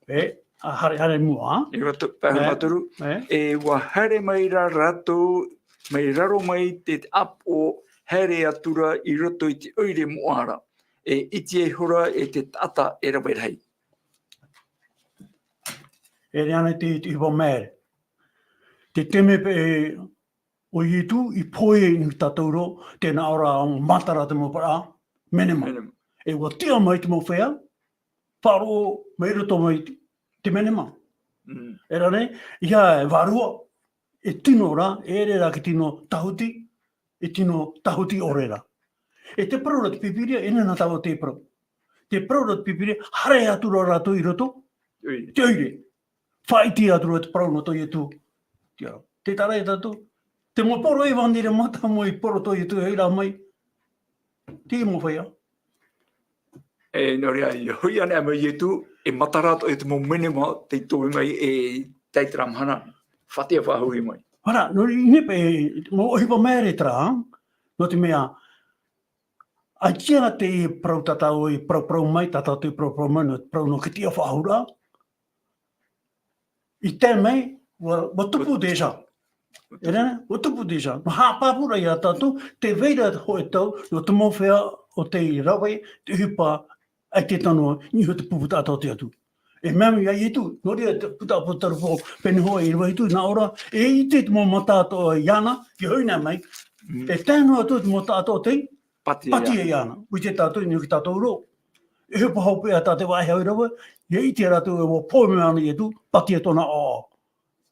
E, ā, haere, haere i mua. ʻĪrava pae ʻahuru mā toru. E. E ʻua haere mai ra rātou, mai raro mai te ʻāpoʻo, haere atu ra i roto i te ʻoire moʻa ra. E ʻite ihora e te taʻata e rave rahi. E rave ānei te, te ʻohipa māere. Te taime paʻi ʻo Ietu i pohe i niʻa ia tātou ra, tēnā ʻō ra ʻua matara te mau parau, menema. Menema. E ʻua tiʻa mai te mau feiā, faʻaroʻo mai roto mai te, te menema. Mm. E rave ānei, ʻeiaha e vārua, e tino ra, e ʻere ra te tino tāhuti, e tino tāhuti ʻore ra. E te parau ra te Pīpīria, e nehenehe tāua te parau. Te parau ra te Pīpīria, haere atu ra rātou i roto, ʻoire. Te ʻoire. Faʻaʻite atu ra te parau nō tō Ietu. Te aro. Te taʻa ra ia tātou. Te mau poro e vānira mata mau i poro tō Ietu e hoʻi ra mai. Te mau feiā. E, nō reira, i hoʻi anaʻe mai Ietu, e matara atoʻa te mau menema, tei toe mai, e tae i terā mahana, faʻatiʻa faʻahou mai. Hara, nō reira, i nei paʻi, mau ʻohipa māere terā, nō te mea, ʻaita te parau tā tātou i parauparau mai, tā tātou i parauparau mai, nō te parau nō te tiʻafaʻahouraʻa, i tae mai, ʻua, ʻua tupu déjà. E rave, ʻua tupu déjà. Nō haʻapāpū ra ia tātou, tē vai ra te hōʻē tau, nō te mau feiā ʻo tei rave, te ʻohipa, ʻaita e tano, i niʻa i te pupu taʻata o te Atua. E mea mai ia Ietu, nō reira te Pūtaʻa Pōtarupo, pene hōʻē ʻīrava hitu, nā ʻō ra, e ʻite te mau mata atoʻa iāna, i hoʻi anaʻe mai, mm, e tae noa atu te mau taʻata o tei, pātia, pātia iāna. Ua ʻite tātou, i niʻa ia tātou ra. E ʻohipa hopeʻa tā te vāhi hau i rave, ʻia ʻite rātou e ʻua pohe mai ʻana Ietu, pātia tōna ʻaoʻao.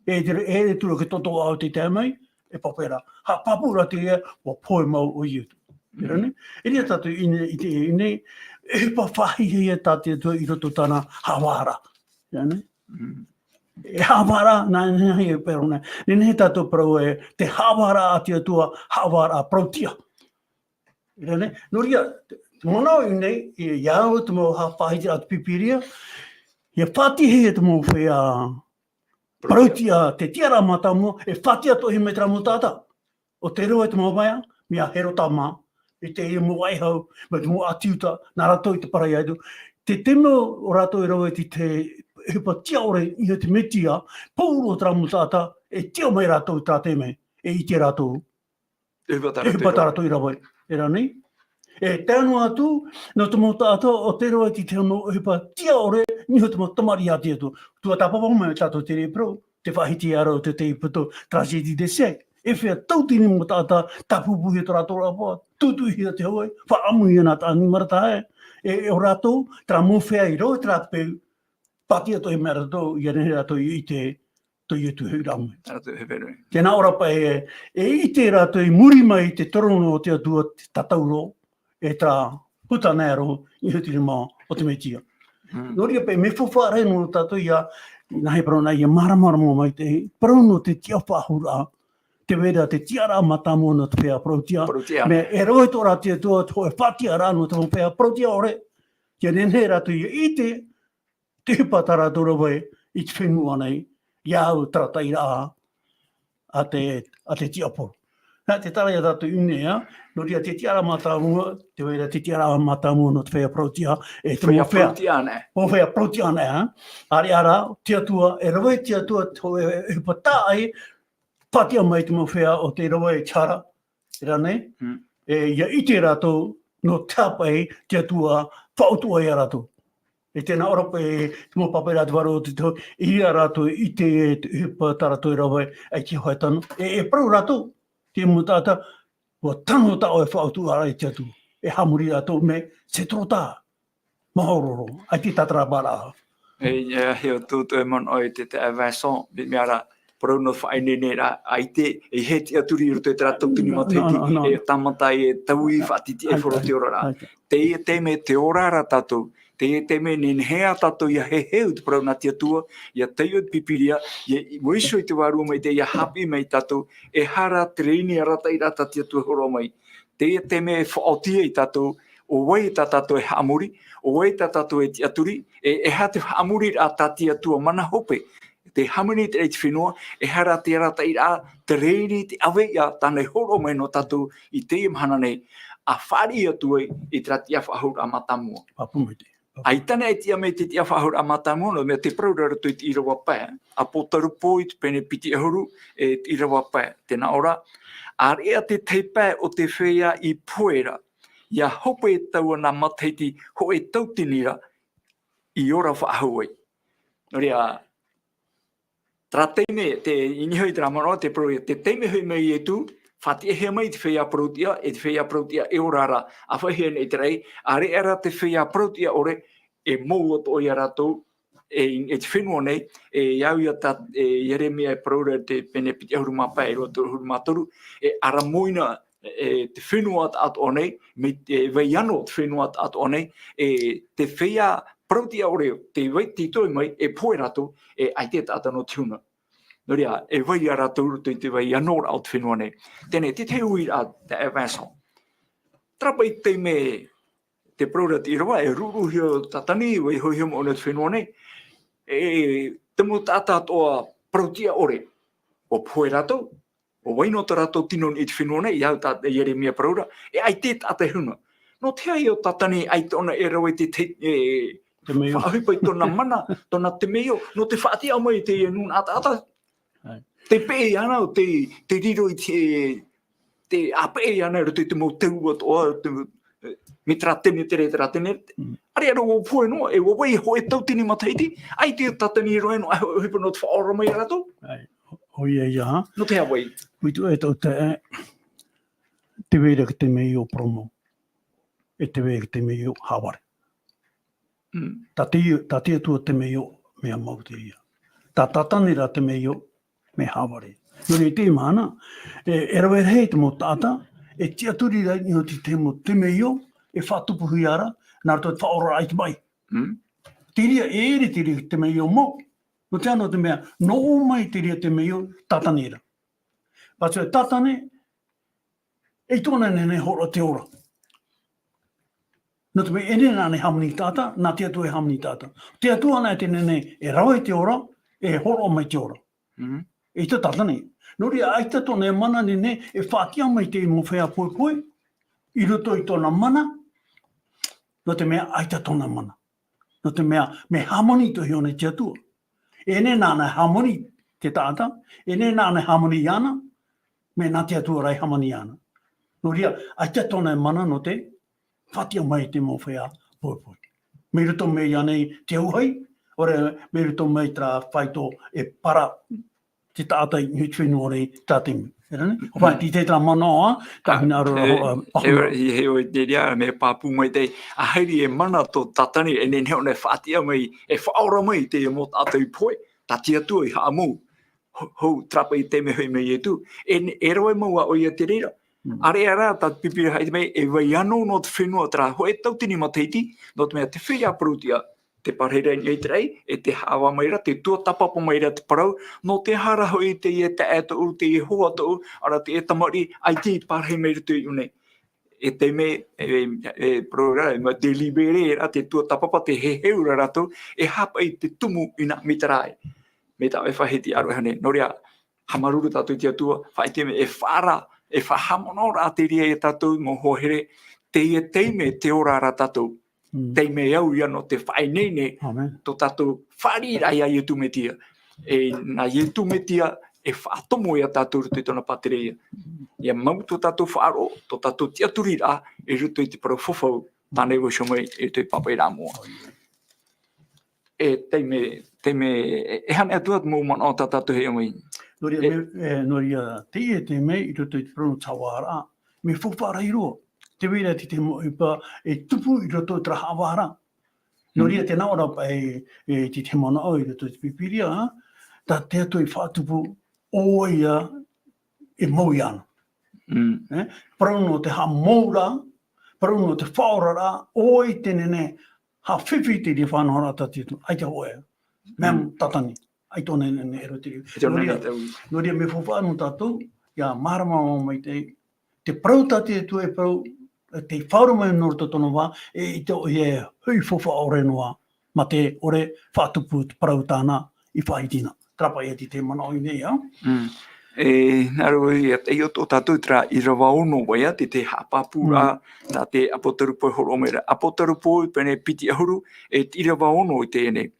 E te re-, e te ture ke toto au te tae mai, e pape ra. Haʻapāpū ra te reira, ʻua pohe mau ʻo Ietu. E rave ānei? E rave tātou i ʻite, i ʻite, i ʻite, e ʻohipa faʻahiahia tā te Atua i roto tāna haʻavāraʻa. E rave ānei? Mm. E haʻavāraʻa, nā, nā, nā, e parau nei. Nehenehe tātou parau e, te haʻavāraʻa a te Atua, haʻavāraʻa parauʻtiʻa. E rave ānei? Nō reira, te, te manaʻo i ʻō nei, i, ia au te mau ha-, faʻahitiraʻa a te Pīpīria, ʻia faʻatiʻahia te mau feiā parauʻtiʻa, te tiʻaraʻa mātāmua, e faʻatiʻa atoʻa mai terā mau taʻata. ʻO tei rave te mau mea, mea Herota mā, i te mau vāhi hau, mai te mau ʻāti Iuta, nā rātou i te parau ia Ietu. Te, te mea ʻo rātou e rave i te, te ʻohipa tiʻa ʻore i niʻa i te Mesia, pauroa terā mau taʻata, e tiʻa mai rātou i terā taime, e ʻite rātou. Te ʻohipa tā rātou i rave. Te ʻohipa tā rātou i rave. E rave ānei? E tae noa atu, nō te mau taʻata, ʻo tei rave i te mau ʻohipa tiʻa ʻore, i niʻa i te mau tamariʻi a te Atua. Tuatāpapa mai tātou te reira parau, te faʻahiti ia rātou te, te poto, tragédie des siècles. E feiā tauatini mau taʻata, tāpūpūhia tō rātou ʻāpoʻa, tūtūhia te hōʻē, faʻaʻamuhia nā taʻani marataʻa, e, e ʻo rātou, terā mau feiā i rave terā peu, pātia atoʻa mai rātou, ʻia nehenehe rātou i ʻite, tō Ietu hoʻi ra mai. Rātou e hepero. Tēnā ʻō ra paʻi e, e ʻite rātou i muri mai i te terōno o te Atua te tatauro, e tā puta nei aro i huti rima o te Mesia. Nō reira pē, mea faufaʻa rahi nō tātou ia, nā hea parau nā ia māramarama mai te parau nō te tiʻa faʻahou raʻa, te vai ra te tiʻaraʻa mātāmua nō te feiā parauʻtiʻa. Parauʻtiʻa. Mea e rave tō rā te Atua te hōʻē faʻatiʻaraʻa nō te mau feiā parauʻtiʻa ʻore, ia nehenehe rātou ia ʻite, te ʻohipa tā rātou rave i te fenua nei, ia au te arataʻiraʻa a te, a te tiaporo. Nā te tara ia tātou i ʻō nei, nō reira te tiʻaraʻa mātāmua, te vai ra te tiʻaraʻa mātāmua nō te feiā parauʻtiʻa, e te mau feiā parauʻtiʻa nei. Mau feiā parauʻtiʻa nei, ā. ʻĀreʻa rā, te Atua, e rave te Atua, te hōʻē ʻohipa tāʻai, faʻatiʻa mai te mau feiā o te rave e te hara, e rā nei, e, ia ʻite rātou, nō te hāpaʻi, te Atua, faʻautuʻa ia rātou. E tēnā ʻoraʻa e te mau pāpaʻi rā te vārua o te tau, i reira rātou i te, te ʻohipa tā rātou e rave, ʻaita e hoʻi tano. E, e parau rātou, te mau taʻata, ʻua tano tā ʻoe e faʻautuʻaraʻa i te Atua. E haʻamori rātou mea, c'est trop tard. Mahororo, ʻaita e tātarahapa ra. E, e, he o tō, tō e manaʻo i te, te Vincent, mea, mea rā, parau nō faʻaineineraʻa, ʻaita, e he tiʻaturi i roto i terā tautini matahiti, e tāmata e taui faʻatitiʻaifaro te ora ra. Teie taime te ora ra tātou, teie taime nehenehe ā tātou ia heheu te parau nā te Atua, ia taiʻo te Pīpīria, ia, ʻua iho i te Vārua Maitaʻi, ia haʻapiʻi mai tātou, e aha rā te rēni arataʻiraʻa tā te Atua e hōroʻa mai. Teie taime e faʻaoti ai tātou, ʻo vai tā tātou e haʻamori, ʻo vai tā tātou e tiʻaturi, e, e aha te haʻamoriraʻa tā te Atua mana hope, te hāmani i te fenua, e aha rā te arataʻiraʻa, te rēni, te ʻāvaʻe tāna e hōroʻa mai nō tātou i teie mahana nei, ʻa fāriʻi atu ai i terā tiʻa faʻahouraʻa mātāmua. Pāpū maitaʻi. ʻAita e tiʻa mai te tiʻa faʻahouraʻa mātāmua, nō te mea te parau ra i roto i te ʻīrava pae, ʻApotarupo i te pene piti ʻahuru, e te ʻīrava pae, tē nā ʻō ra, ʻĀreʻa te tahi pae o te feiā i pohe ra, ʻia hope taua nā matahiti hōʻē tautini ra, i ora faʻahou ai. Nō reira, terā taime, te, i niʻa i terā manaʻo, te parau, te taime hoʻi mai Ietu, faʻatiʻahia mai te feiā parauʻtiʻa, e te feiā parauʻtiʻa e ora ra, ʻa faʻaʻite nei i te raʻi, ʻāreʻa rā te feiā parauʻtiʻa ʻore, e mou atoʻa ia rātou, e, e te fenua nei, e, ʻia au ia tā, e, Ieremia e parau ra te pene piti ʻahuru mā pae, e rua toru ʻahuru mā toru, e ʻaramoina, e, te fenua atoʻa nei, mai te vai ano te fenua atoʻa nei, e, te feiā parauʻtiʻa ʻore, tē vai, tē toe mai, e pohe rātou, e ʻaita e taʻata nō te huna. Nō reira, e vai ia rātou i roto i te vai ano ra o te fenua nei. Teie, te tahi uiraʻa, te Vincent. Terā paʻi taime, te parau ra te ʻīrava, e ruʻuruʻuhia Tātani, vaihohia moʻoni te fenua nei. E, te mau taʻata atoʻa parauʻtiʻa ʻore. ʻUa pohe rātou, ʻua vai noa tō rātou tino i te fenua nei, ʻia au tā Ieremia parau ra, e ʻaita e taʻata e huna. Nō te aha ïa ʻo Tātani ʻaita ʻōna e rave i te, te, e, te mea. Faʻaʻohipa i tōna mana, tōna temeio, nō te faʻatiʻa mai i te nūnaʻa taʻata. ʻAe. Tē peʻe iāna, tē, tē riro i te, tē ʻāpeʻe iāna i roto i te mau tau atoʻa, te, e, mai terā tenetere, terā tenetere. Mm. ʻĀreʻa rā ʻua pohe noa, e ʻua vai hōʻē tautini matahiti, ʻaita e Tātani roa noa, e ʻohipa nō te faʻaora mai ia rātou. ʻAe, ʻoia ïa. Nō te aha vai? Utu e tau te, e, tē vai ra te temeio poromo. E tē vai ra te temeio hāvare. Mm. Tā te, tā te Atua temeio, mea mau teie. Tā Tātani rā temeio, mea hāvare. Nō reira i teie mahana, e, e rave rahi te mau taʻata, e tiʻaturi ra i niʻa i te mau temeio, e faʻatupuhia ra, nā roto i te faʻaoraraʻa i te maʻi. Mm. Te reira, e ʻere te reira temeio mau. Nō te aha, nō te mea, nō ʻō mai te reira temeio, Tātani ra. Pātū e Tātani, e ʻaita ʻōna e nehenehe e hōroʻa te ora. Nō te mea, e nehenehe ānei e hāmani i te taʻata, nā te Atua e hāmani i te taʻata. Te Atua anaʻe tē nehenehe e rave i te ora, e hōroʻa mai te ora. Mhm. ʻAita Tātani. Nō reira, ʻaita tōna mana e nehenehe e faʻatiʻa mai i te mau feiā pohepohe, i roto i tōna mana, nō te mea ʻaita tōna mana. Nō te mea, mea hāmani tō Iehova te Atua. E nehenehe ānei e hāmani te taʻata, e nehenehe ānei e hāmani iāna, mea nā te Atua rā e hāmani iāna. Nō reira, ʻaita tōna mana nō te faʻatiʻa mai i te mau feiā pohepohe. Mai roto mai iāna i te auahi, ʻaore, mai roto mai terā faito e para te taʻata i te fenua nei tā te mea. E rā nei? ʻO vai, tē ʻite terā manaʻo, ā, ka hinaʻaro ra, e, ā, e, e, e, e, te reira, mea pāpū maitaʻi, ʻa haere e mana tō Tātani, e nehenehe ʻōna e faʻatiʻa mai, e faʻaora mai i te mau taʻata i pohe, tā te Atua i haʻamou. Hou, hou, terā paʻi taime hoʻi mai Ietu. E, e rave mau ā ʻoia te reira, Mm. Area rā tā te Pīpīria e faʻaʻite mai, e vai anō nō te fenua terā hōʻē tautini matahiti, nō te mea te feiā parauʻtiʻa, tē pārahi ra i niʻa i te raʻi, e tē haʻavā mai ra, tē tuatāpapa mai ra te parau, nō te aha ra hoʻi teie taeaʻe atoʻa, teie hoa atoʻa, ʻaore rā teie tamariʻi, ʻaita i pārahi mai i roto i ʻō nei. E taime, e, e, parau ra, e mea délibéré ra, tē tuatāpapa, tē heheu ra rātou, e haʻapaʻo i te tumu i nā mita ra ē. Mai tā ʻoe e faʻaʻite ra ʻāreʻa nei. Nō reira, haʻamāuruuru tātou i te Atua, faʻaʻite mai, e faʻaara, e faʻahaʻamanaʻo ra te reira ia tātou mau hoa here, teie taime tē ora ra tātou. Mm. Taime au ia nō te faʻaineine, Amen. Tō tātou fāriʻiraʻa iā Iesu Mesia. E nā Iesu Mesia e faʻatomo ia tātou i roto i tōna pātireia. ʻIa mau tō tātou faʻaroʻo, tō tātou tiʻaturiraʻa, i roto i te parau fafau, tāna i vaiiho mai, i te pāpaʻiraʻa moʻa. E taime, taime, e, e hane atu atu mau manaʻo tā tātou e hiʻo mai. Nō reira, E- me-, e, nō reira, teie taime i roto i te parau nō te haʻavāraʻa, mea faufaʻa rahi roa. Tē vai ra te tahi mau ʻohipa e tupu i roto i terā haʻavāraʻa. Nō reira, Mm. tē nā ʻō ra paʻi, e, te tahi manaʻo i roto i te Pīpīria, tā te Atua i faʻatupu, ʻo ia e mau iāna. Mm. E, parau nō te haʻamouraʻa, parau nō te faʻaoraraʻa, ʻo ia te nehenehe, haʻafifi i te reira faʻanahoraʻa tā te Atua, ʻaita hōʻē. Mea Mm. tātani, ʻaita tōna nehenehe e roto i te reira. ʻAita tōna Nō reira, nehenehe. Nō reira, mea faufaʻa nō tātou, ʻia mārama maitaʻi, te parau tā te Atua e parau, tē faʻaora mai nō roto tōna vā, e ʻite ʻoia e hoʻi faufaʻa ʻore noa, mā te ʻore faʻatupu te parau tāna i faʻaʻite na. Terā paʻi ia te tahi manaʻo i ʻō nei, ā? Mm. E, nā reira ia, e ʻo, ʻo tātou terā ʻīrava ono vai ā, te, te haʻapāpūraʻa, Mm. tā te ʻāpōsetolo Pauro e hōroʻa mai ra. ʻĀpōsetolo Pauro i pene piti ʻahuru, e te ʻīrava ono i teie nei.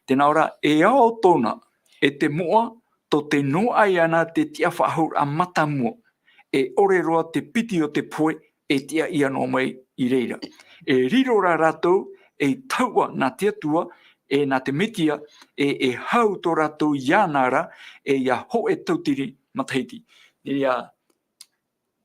Tē nā ʻō ra, e ao tōna, e te moʻa, tō te noaʻa iāna te tiʻafaʻahouraʻa mātāmua, e ʻore roa te piti o te pohe, e tiʻa ʻia noa mai i reira. E riro ra rātou, ei tahuʻa nā te Atua, e nā te Mesia, e, e hau tō rātou iāna ra, e ia hōʻē tautini matahiti. Nō reira,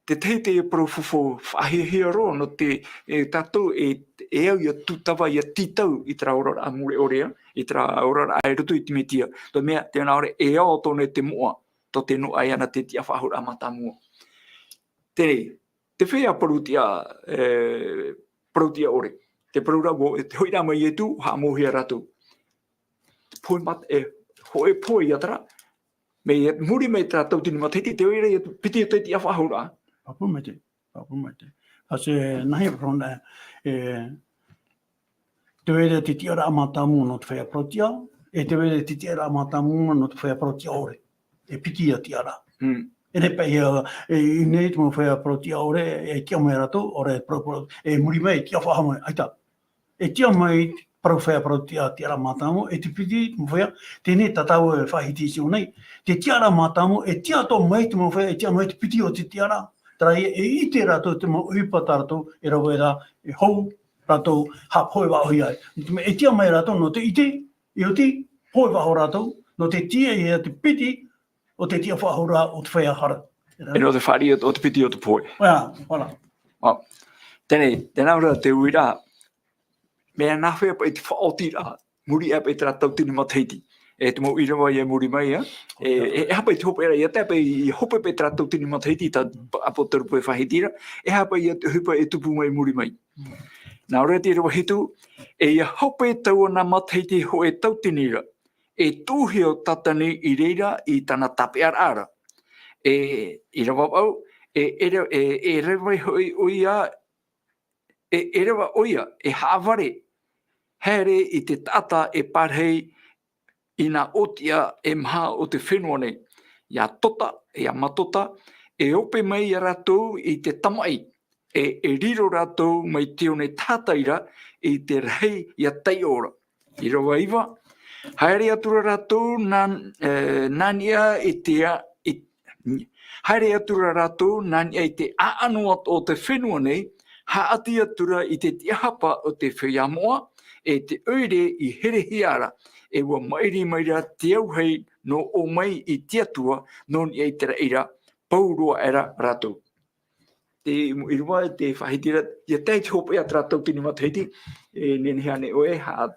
te tahi te parau fafau faʻahiahia roa, nō te, e, tātou e, e au ʻia tūtava, ʻia tītau i terā oraraʻa mure ʻore, i terā oraraʻa i roto i te Mesia. Tō te mea, tē nā ʻō ra, e ao tōna e te moʻa, tō te noaʻa iāna te tiʻafaʻahouraʻa mātāmua. Teie, te feiā parauʻtiʻa, e, parauʻtiʻa ʻore. Te parau ra, ʻua, e te hoʻiraʻa mai Iesu, haʻamauhia rātou. Pohe mat-, e, hōʻē pohe ia terā. Mai, muri mai terā tautini matahiti, tē vai ra ia piti o te tiʻafaʻahouraʻa. Pāpū maitaʻi, pāpū maitaʻi. ʻA, e, nāhea parau nā, e, tē vai ra te tiʻaraʻa mātāmua nō te feiā parauʻtiʻa, e tē vai ra te tiʻaraʻa mātāmua nō te feiā parauʻtiʻa ʻore. E piti ia tiʻaraʻa. Mm. E nehenehe paʻi, e, i ʻō nei te mau feiā parauʻtiʻa ʻore, e tiʻa mai rātou, ʻaore, parau, parau, e muri mai, e tiʻafaʻahou mai, ʻaita. E tiʻa mai, parau feiā parauʻtiʻa, tiʻaraʻa mātāmua, e te piti, te mau feiā, teie nei tā tāua e faʻaʻite i ʻō nei. Te tiʻaraʻa mātāmua, e tiʻa atoʻa mai te mau feiā, e tiʻa mai te piti o te tiʻaraʻa. Terā ia, e ʻite rātou te mau ʻohipa tā rātou, e rave ra, e hou rātou, haʻapohe faʻahou ai. E tiʻa mai rātou nō te ʻite, e oti, pohe faʻahou rātou, nō te tiʻa ia te piti, o te tiʻafaʻahouraʻa o te feiā hara. E nō te fāriʻi o te piti o te pohe. Ā, voilà. Ā, teie, tē nā ʻō ra te uiraʻa, mea nāfea paʻi te faʻaotiraʻa, muri aʻe paʻi terā tautini matahiti. E te mau ʻīrava ia muri mai, ā? E, e, e aha paʻi te hopeʻa ra, ʻia tae paʻi, ʻia hope paʻi terā tautini matahiti, tā ʻĀpōsetolo Pauro e faʻaʻite ra, e aha paʻi ia te ʻohipa e tupu mai muri mai. Nā ʻō ra te ʻīrava hitu, e ʻia hope taua nā matahiti hōʻē tautini ra, e tuʻuhia ʻo Satani i reira i tāna tāpeʻaraʻa ra. E, ʻīrava vaʻu, e, e re-, e, e rave hoʻi ʻoia, e, e rave ʻoia, e haʻavare, haere i te taʻata e pārahi i nā ʻōtiʻa e maha o te fenua nei. ʻIa tota, ʻia mātota, e ope mai ia rātou i te tamaʻi, e, e riro rātou mai te one tahatai ra i te rahi ʻia taiʻo ra. ʻĪrava iva, haere atu ra rātou nā, e, nā niʻa i te a-, i, haere atu ra rātou nā niʻa i te ʻāʻano atoʻa o te fenua nei, haʻati atu ra i te tiʻahapa o te feiā moʻa, e te ʻoire i herehia ra, e ʻua maʻiri mai ra te auahi nō ʻō mai i te Atua, nō niʻa i te raʻi ra, pauroa aʻera rātou. Te ʻīrava, te faʻaʻite ra, ʻia tae i te hopeʻa terā tautini matahiti, e nehenehe ānei ʻoe, ha,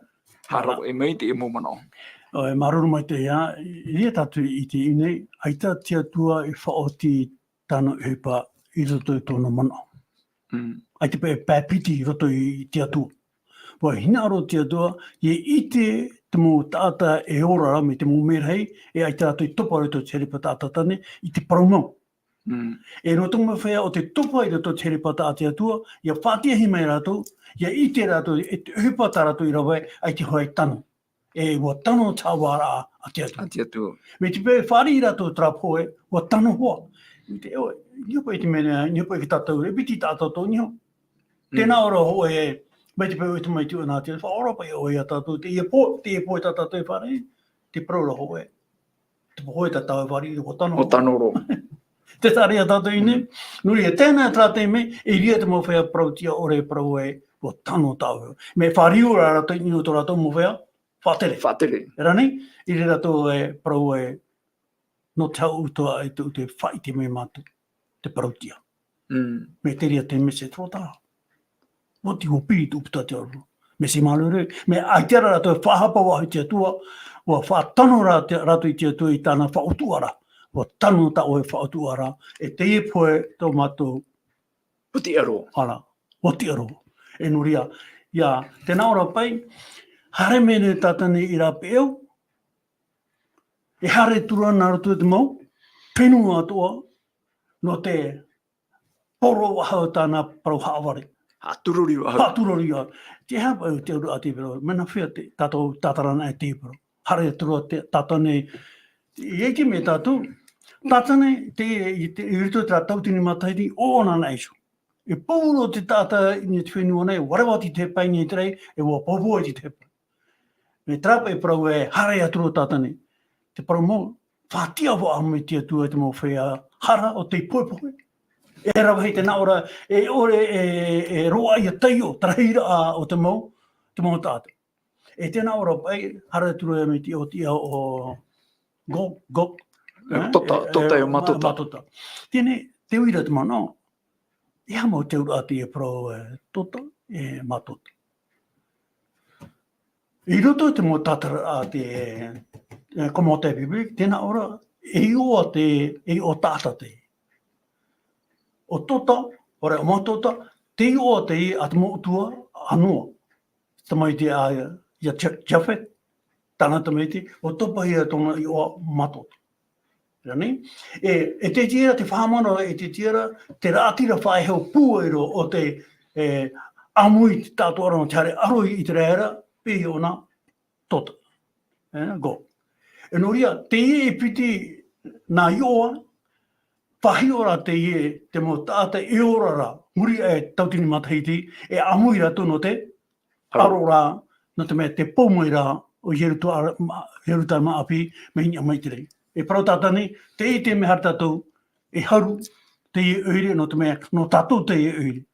haʻaravaʻi mai te mau manaʻo. ʻOe, māuruuru maitaʻi, ā, i reira tātou i ʻite i ʻō nei, ʻaita te Atua i faʻaoti tāna ʻohipa i roto i tōna manaʻo. Mm. ʻAita paʻi e pae piti i roto i te Atua. ʻUa hinaʻaro te Atua, ʻia ʻite te mau taʻata e ora ra mai te mau mērahi, e ʻaita rātou i topa i roto i te herepata a Tātane, i te parau mau. Mm. E nō te mea ʻo te topa i roto i te herepata a te Atua, ʻia faʻatiʻahia mai rātou, ʻia ʻite rātou, e te ʻohipa tā rātou i rave ai, ʻaita hoʻi e tano. E ʻua tano te haʻavāraʻa a te Atua. A te Atua. Mai te peu e fāriʻi rātou terā pohe, ʻua tano hoʻi. I te, ʻoe, ʻia paʻi te mea, ʻia paʻi te tātou, e piti tā tātou niho. Mm. Tēnā ora hoʻi, mai te peu e tamaiti ana te, faʻaora paʻi ʻoe ia tātou, teie pohe, teie pohe tā tātou e fāriʻi, te parau ra hoʻi. Te pohe tā tātou e fāriʻi, ʻua tano. ʻUa tano roa. Te tāria tātou i nei, Mm. nō reira, tēnā terā taime, e ʻere te mau feiā parauʻtiʻa ʻore e parau ai, ʻua tano tātou. Mea fāriu rā rātou i niʻa i tō rātou mau feiā, faʻatere. Faʻatere. Terā nei, i reira rātou e parau ai, nō te haʻuti atoʻa e te, te faʻaʻite mai mātou, te parauʻtiʻa. Mm. Mai te reira te mea e te rōtahi. ʻUa tīpiri te ʻūputa te aro. Mea e māuruuru, mea ʻaita rā rātou e faʻahapa vau i te Atua, ʻua faʻatano rā te, rātou i te Atua i tāna faʻautuʻaraʻa. ʻUa tano tā ʻoe faʻautuʻaraʻa, e teie pohe tō mātou Piti aro. Ara, ʻua tiʻa roa. E nō reira, ʻia, tēnā ora paʻi, haere mai nei Tātane i rāveʻa, e haere atu ra nā roto i te mau fenua atoʻa, nō te poro faʻahou tāna parau haʻavare. Haʻatūrori faʻahou. Haʻatūrori faʻahou. Te aha paʻi te auraʻa te parau, mea nā hea te, tātou tātara anaʻe te parau. Haere atu ra te, Tātane, i ʻite mai tātou, Tātane, te, i te, i roto i terā tauatini matahiti, ʻoʻona ana Iesu. E pou roa te taʻata i niʻa i te fenua nei, ʻua reva atu i te pae i niʻa i te raʻi, e ʻua poupou i te pae. Mai terā paʻi parau e haere atu ra Tātane. Te parau mau, faʻatiʻa faʻahou mai te Atua i te mau feiā hara ʻo tei pohepohe. E rave hia tēnā ora, e ʻore, e, e roaʻa ia taiʻo, te rahiraʻa o te mau, te mau taʻata. E tēnā ora paʻi, haere atu ra mai te ʻōtiʻa o Gog, Gog, E, eh, Tota, e, Tota e, e, Matota. Ma-, Matota. Teie, te uira te manaʻo, e aha mau te auraʻa te parau, e, Tota, e, Matota. I roto i te mau tātara a te, e, commentaire biblique, tēnā ora, e iʻoa te, e iʻoa taʻata te. ʻO Tota, ʻaore ʻo Matota, te iʻoa te a te mau ʻutuāfare, a Noa. Tamaiti a, ia Ja-, Japheth, tāna tamaiti, ʻua topa hia tōna iʻoa Matota. Terā nei? E, e te tiʻa ra, te faʻahaʻamanaʻo, e te tiʻa ra, te raʻatira faʻaʻeho pūai roa ʻo te, e, ʻāmui i te taʻatoʻaraʻa nō te haere ʻaro i Iteraera, paʻi ʻōna Tota. E, Gog. E nō reira, teie e piti nā iʻoa, faʻahiʻo ra teie te mau taʻata e ora ra, muri aʻe i te tauatini matahiti, e ʻāmui rātou nō te ʻAro. ʻAro ra, nō te mea tē pou mai ra ʻo Ieruta-, ma-, Ierutarema ʻāpī, mai niʻa mai i te raʻi. E parau Tātane, tē ʻite mai ra tātou, e haru, teie ʻoire, nō te mea, nō tātou teie ʻoire.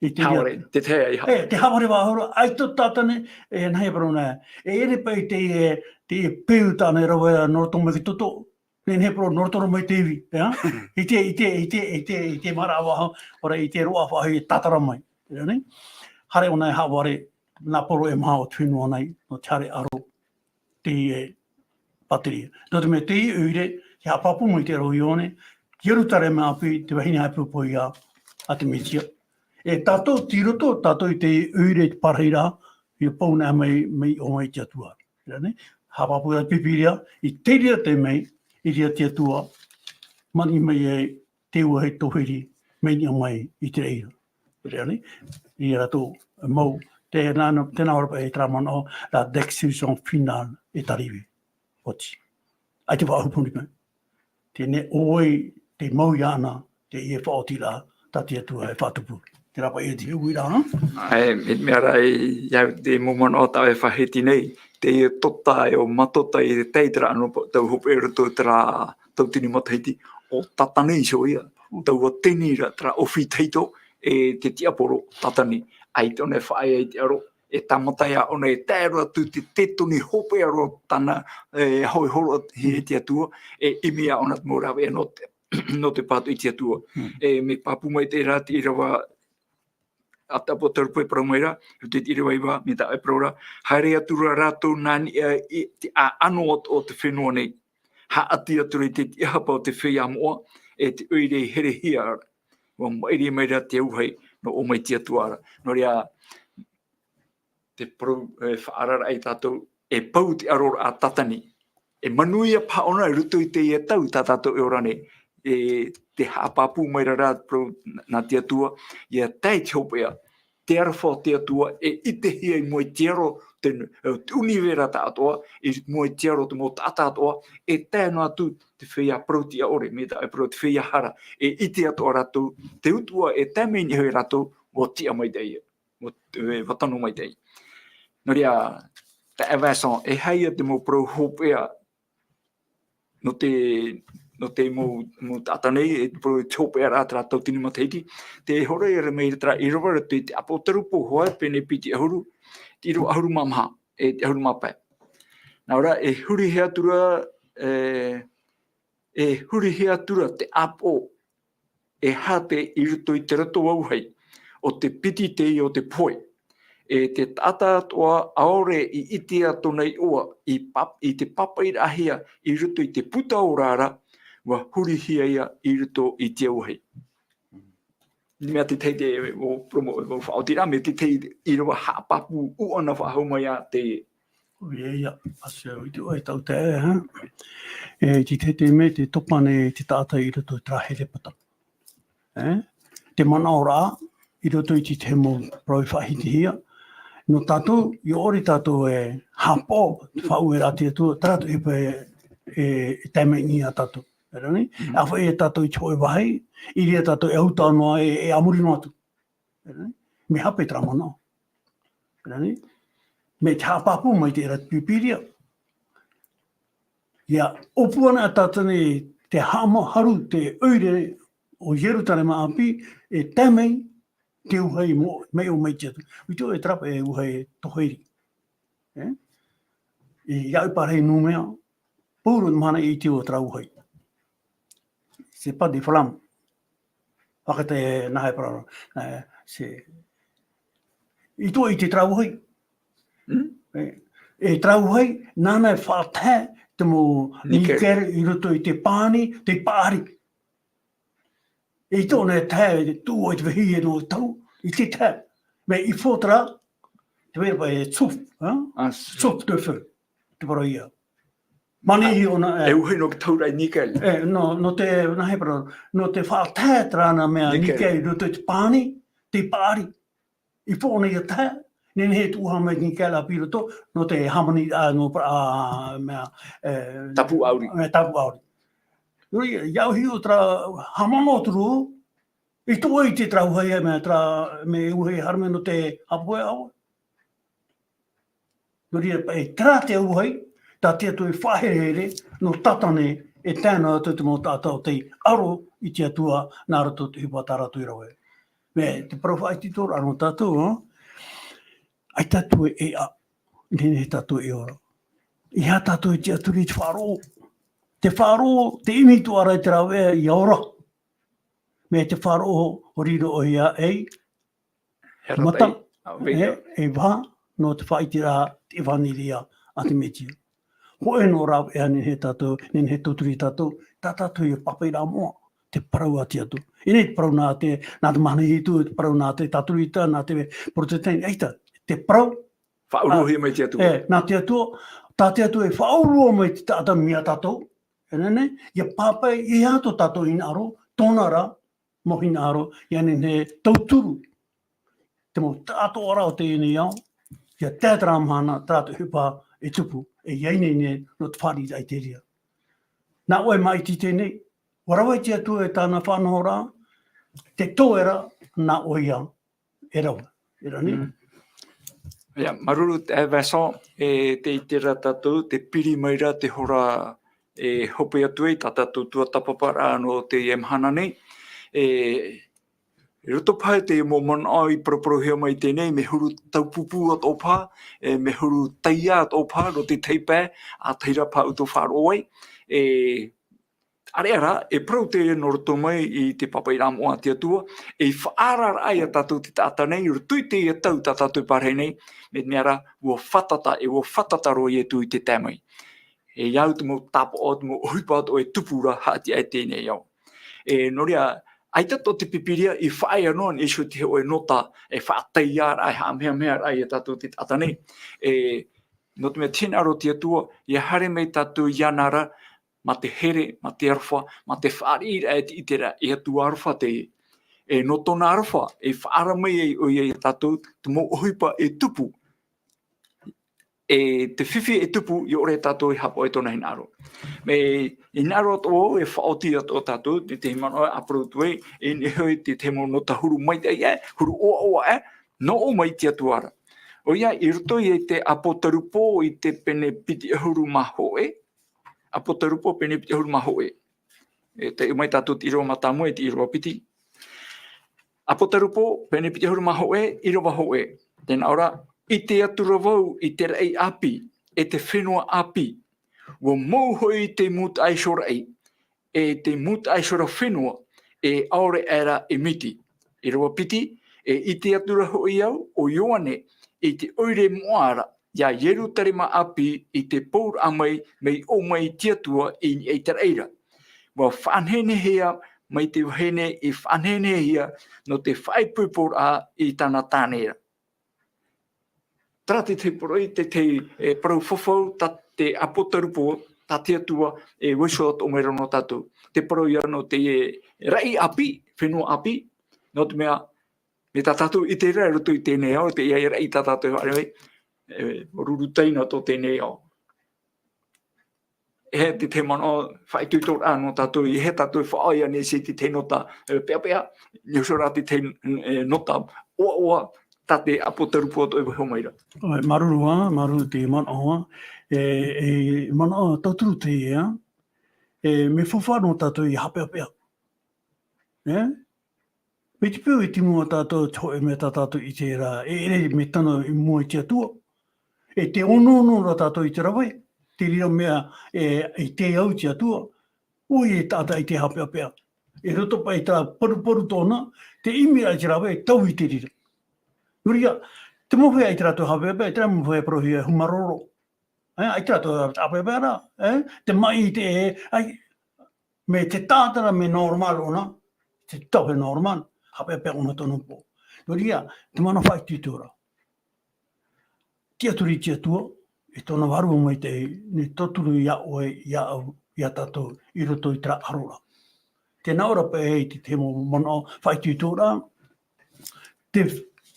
I te Haʻavare, te tahi i ha- E, te haʻavare faʻahou ra, ʻaita Tātane, e, nā hea parau nā, e ʻere paʻi teie, teie peu tāna e rave ra nō roto mai i te toto, Nehenehe parau, nō roto mai te ivi, ea? I te, i te, i te, i te, i te maraʻa faʻahou, ʻaore i te roaʻa faʻahou e tātara mai. Terā nei? Haere ʻōna e haʻavare, nā poro e maha o te fenua nei, nō te haere ʻaro, te, e, pātireia. Nō te mea te ʻoire, te haʻapāpū mai te aro Ioane, Ierutarema ʻāpī, te vahine haʻapāpū ia, a te Mesia. E tātou, tei roto, tātou i te ʻoire i te pārahiraʻa, ʻia pou nei mai, mai, ʻo mai te Atua. Terā nei, haʻapāpū ra te Pīpīria, i te reira te mea, i reira te Atua, mani mai ai te ua hei tohiri, mai niʻa mai i te reira. Terā nei, i rātou mau, tēnā, tēnā ora paʻi e terā manaʻo, la destruction finale est arrivée. Oti. ʻAita te faʻahopuni mai. Teie nei, ʻo vai te mau iāna, teie faʻaotiraʻa, tā te Atua e faʻatupu. Terā paʻi e te uiraʻa, ha? ʻAe, e mea ra i au te mau manaʻo tā e faʻahiti nei, teie Tota e ʻo Matota i te tahi terā anō pa-, tau hope i roto terā tauatini matahiti, ʻo Tātane iho ia. Taua teni ra, terā ʻōfī tahito, e te tiaporo, Tātane, ʻaita ʻōna e faʻaea i te ʻaro, e tāmata ia ʻōna e tae roa atu te, te tōni hopeʻa roa tāna, e, hōroʻa i te Atua, e ʻimi ia ʻōna te mau rāveʻa nō te, nō te pātoʻi i te Atua. Mm. E, mea pāpū mai terā te ʻīrava, ʻAtapō Tarupe parau mai ra, te ʻīrava iva, mea tā ʻoe parau ra, haere atu ra rātou nā niʻa i te ʻāʻano o, o te fenua nei. Haʻati atu ra i te tiʻahapa o te feiā moʻa, e te ʻoire herehia ra. ʻua maʻiri mai ra te auahi nō ʻō mai te Atua ra. Nō reira, te parau, e, faʻaararaʻa ia tātou, e pau te aro ra a Tātani. E manuia paha ʻōna i roto i teie tau tā tātou e ora nei. E, te haʻapāpū mai ra rā, parau, nā te Atua, ʻia tae i te hopeʻa. Te aroha o te Atua, e ʻitehia i mua i te aro, te, te ʻunivera tāʻatoʻa, i mua i te aro o te mau taʻata atoʻa, e tae noa atu te feiā parau-tiʻa-ʻore, mai tā e parau te feiā hara, e ʻite atoʻa rātou, te utuʻa e tae mai nei iho ia rātou, ʻua tiʻa maitaʻi ia, ʻua, e, ʻua tano maitaʻi. Nō reira, taeaʻe Vincent, e aha ia te mau parau hopeʻa nō te, nō te mau, mau taʻata nei, e te parau, te hopeʻa ra terā tauatini matahiti, tē hōroʻa ra mai terā ʻīrava i roto i te ʻĀpōtarupo Ioane, pene piti ʻahuru, te ʻīrava ʻahuru mā maha, e te ʻahuru mā pae. Nā reira, e hurihia atu ra, e, e hurihia atu ra te ʻāpoʻo, e hāte i roto i te roto auahi, ʻo te piti teie o te pohe. E te taʻata atoʻa ʻaore i ʻitea tōna iʻoa, i pap-, i te pāpaʻiraʻahia i roto i te puta ora ra, ʻua hurihia ia i roto i te auahi. Mea te tahi te, ʻo, promo, ʻo faʻaoti ra, mea te tahi ʻīrava haʻapāpū ʻuʻana faʻahou mai ā te ʻOia, ʻia, ʻa ʻoe i te ʻoe tau te, ha? E, te, te, te mea te topa nei te taʻata i roto i terā herepata. E? Te manaʻo ra, i roto i te, te mau parau i faʻahitihia. Nō tātou, ʻia ʻore tātou e haʻapaʻo, faʻaue ra te Atua, terā atoʻa e, e, e tae mai nei ia tātou. E rā nei? Mm. ʻA faʻaʻī ia tātou i te hōʻē vāhi, i reira tātou e ʻautā noa, e, e a muri noa atu. E rā nei? Mea hape terā manaʻo. E rā nei? Mea te haʻapāpū mai te reira te Pīpīria. ʻIa ʻōpū ana ā tātou nei te haʻamaharu, te ʻoire o Ierutarema ʻāpī, e tae mai te auahi mo-, mai ʻō mai te Atua. ʻUa ʻite ʻoe terā paʻi e auahi toheri. E? I te ʻāupa rahi Numea, Pauro mahana i ʻite ʻo terā auahi. C'est pas des flammes. Haka te nā hea parau, e, c'est, i tua i te terā auahi. Mm. E, e terā auahi, nāna e faʻatahe te mau Nickel. Nickel i roto i te pani, te paʻari. E i tōna e tahe, e tuʻu i te vāhi e nō tau, i te tahe. Mea i fō terā, te mea paʻi e souffle, ha? Ah, souffle. Souffle de feu. Te parau ia. Mani i ʻōna, e. E uhi nō te taura i Nickel. E, nō, nō te, nā hea parau, nō te faʻatahe terā nā mea Nickel. Nickel i roto i te pani, te paʻari. I fō ʻōna ʻia tahe, nehenehe e tuʻu mai Nickel ʻāpī i roto, nō te hāmani, ā, nō pa-, ā, mea, e, Tāpū ʻauri. E, tāpū ʻauri. Nō reira, ʻia ʻō i ʻō terā hāmani atu ra, i tua i te terā auahi, mea terā, mea e uhi haere mai nō te hāpoʻe ʻāvae. Nō reira, e terā te auahi, tā te Atua e faʻaherehere, nō Tātani, e tae noa atu te mau taʻata ʻo tei aro i te Atua, nā roto i te ʻohipa tā rātou i rave. Mea, te parau faʻaitoitoraʻa nō tātou, ā? ʻAita tātou e ʻā, nehenehe tātou e ora. ʻEiaha tātou e tiʻaturi i te faʻaroʻo. Te faʻaroʻo, te ʻimi atoʻa ra i te rāveʻa ʻia ora. Mea te faʻaroʻo, ʻua riro ʻoia ei He mata, rata i, ā, e, veiʻa. E vaha, nō te faʻaʻiteraʻa te ʻevanelia a te Mesia. Hōʻē noa rāveʻa nehenehe tātou, nehenehe e tauturu ia tātou, tā tātou ia pāpaʻiraʻa moʻa, te parau a te Atua. ʻInei te parau nā te, nā te mahana hitu, te parau nā te Katorika, nā te Protestant, ʻaita, te parau. Faʻaʻuruhia mai te Atua. E, nā te Atua, tā te Atua e faʻaʻurua mai te taʻata mai ia tātou, e rā nei, ʻia pāpaʻi, ʻeiaha tō tātou hinaʻaro, tōna rā, mau hinaʻaro, ʻia nehenehe e tauturu te mau taʻatoʻaraʻa o teie nei ao, ʻia tae terā mahana, terā te ʻohipa e tupu, e ʻia ineine nō te fāriʻiraʻa i te reira. Nā ʻoe e māʻiti i teie nei, ʻua rave te Atua e tāna faʻanahoraʻa, te toe ra, nā ʻoe ia e rave. E rā nei? Mm. ʻIa, māuruuru, e, Vincent, e, tē ʻite ra tātou, tē piri mai ra te hora e hope atu ai, tā tātou tuatāpaparaʻa nō teie mahana nei. E, i roto paha i te mau manaʻo i paraparauhia mai i teie nei, mea huru taupupū atoʻa paha, e, mea huru taiā atoʻa paha, nō te tahi pae, ʻa tahi ra paha ʻoutou e faʻaroʻo ai. E, ʻAreʻa rā, e parau teie nō roto mai i te pāpaʻiraʻa moʻa a te Atua, e faʻaararaʻa ia tātou te taʻata nei, i roto i teie tau tā tātou e pārahi nei, mea, mea rā, ʻua fātata, e ʻua fātata roa Ietu i te tae mai. E au te mau tāpaʻo, te mau ʻohipa atoʻa e tupu ra, haʻati aʻe i teie nei ao. E, nō reira, ʻAita tō te Pīpīria i faʻaea noa nei iho te hōʻē nota e faʻataʻa ra, e haʻamehameha ra ia tātou te taʻata nei. E, nō te mea te hinaʻaro o te Atua, ia haere mai tātou iāna ra, mā te here, mā te aroha, mā te fāriʻiraʻa e te ʻiteraʻa, e Atua aroha teie. E, nō tōna aroha, e faʻaara mai ai ʻoia ia tātou, te mau ʻohipa e tupu. E te fifi e tupu, ʻia ʻore tātou e haʻapaʻo i tōna hinaʻaro. Mea hinaʻaro atoʻa vau, e faʻaoti atoʻa tātou, te, te manaʻo a parau atu ai, e nehenehe te, te mau nota huru maitaʻi ē, huru ʻoaʻoa ē, nō ʻō mai te Atua ra. ʻOia, i roto i te Apotarupo, i te pene piti ʻahuru mā hōʻē, Apotarupo, pene piti ʻahuru mā hōʻē. E, taiʻo mai tātou te ʻīrava mātāmua, e te ʻīrava piti. Apotarupo, pene piti ʻahuru mā hōʻē, ʻīrava hōʻē. Tē nā ʻō ra, ʻite atu ra vau i te raʻi ʻāpī, e te fenua ʻāpī. ʻUa mou hoʻi te mūtaʻa iho raʻi, e te mūtaʻa iho ra fenua, e ʻaore aʻera e miti. ʻĪrava piti, e ʻite atu ra hoʻi au, ʻo Ioane, i te ʻoire moʻa ra, ia Ierutarema ʻāpī i te pouraʻa mai, mea ʻō mai te Atua i niʻa i te raʻi ra. ʻUa faʻanehenehehia mai te vahine i faʻanehenehehia nō te faʻaipoiporaʻa i tāna tāne ra. Terā te, te poroʻi, te, te, e, parau fafau, tā te Apotarupo, tā te Atua, e vaiiho atoʻa mai ra nō tātou. Te parau ia nō te, e, raʻi ʻāpī, fenua ʻāpī, nō te mea, mea tā tātou i ʻite ra i roto i teie nei ao, teie raʻi tā tātou e haere mai, e, ruru taina tō teie nei ao. E te, te manaʻo faʻaitoitoraʻa nō tātou, e tātou e faʻaʻite nei i te, te nota, e, peʻapeʻa, nō te, e, nota ʻoaʻoa, tā te Apotarupo atoʻa e vaiiho mai ra. ʻOe, māuruuru ā, māuruuru te manaʻo ā. E, e, manaʻo tauturu teie ā. E, mea faufaʻa nō tātou ʻia haʻapeʻapeʻa. E? Mai te peu e tiʻa tātou, te hōʻē mea tā tātou i ʻite ra, e ʻere mea tano i mua i te Atua. E tē onoono ra tātou i te rave, te reira mea, e, i te au te Atua, ʻoia e taʻata i te haʻapeʻapeʻa. E roto paʻi i terā paruparu tōna, te ʻimiraʻa i te rave, e taui te reira. Nō reira, te mau feiā i te rātou haʻapeʻapeʻa, i te rā mau feiā parauhia e humaroro. E, ʻaita rātou haʻapeʻapeʻa ra, e, te maʻi i te, e, ai, mea te taʻata ra, mea normal ʻōna, te taʻata normal, haʻapeʻapeʻa ʻōna tōna pō. Nō reira, te manaʻo faʻaitoito ra. Tiʻaturi i te Atua, i tōna vārua maitaʻi, nō te tauturu ia ʻoe, ia au, ia tātou, i roto i terā aro ra. Tē nā ʻō ra paʻi i te, te mau manaʻo faʻaitoitoraʻa, te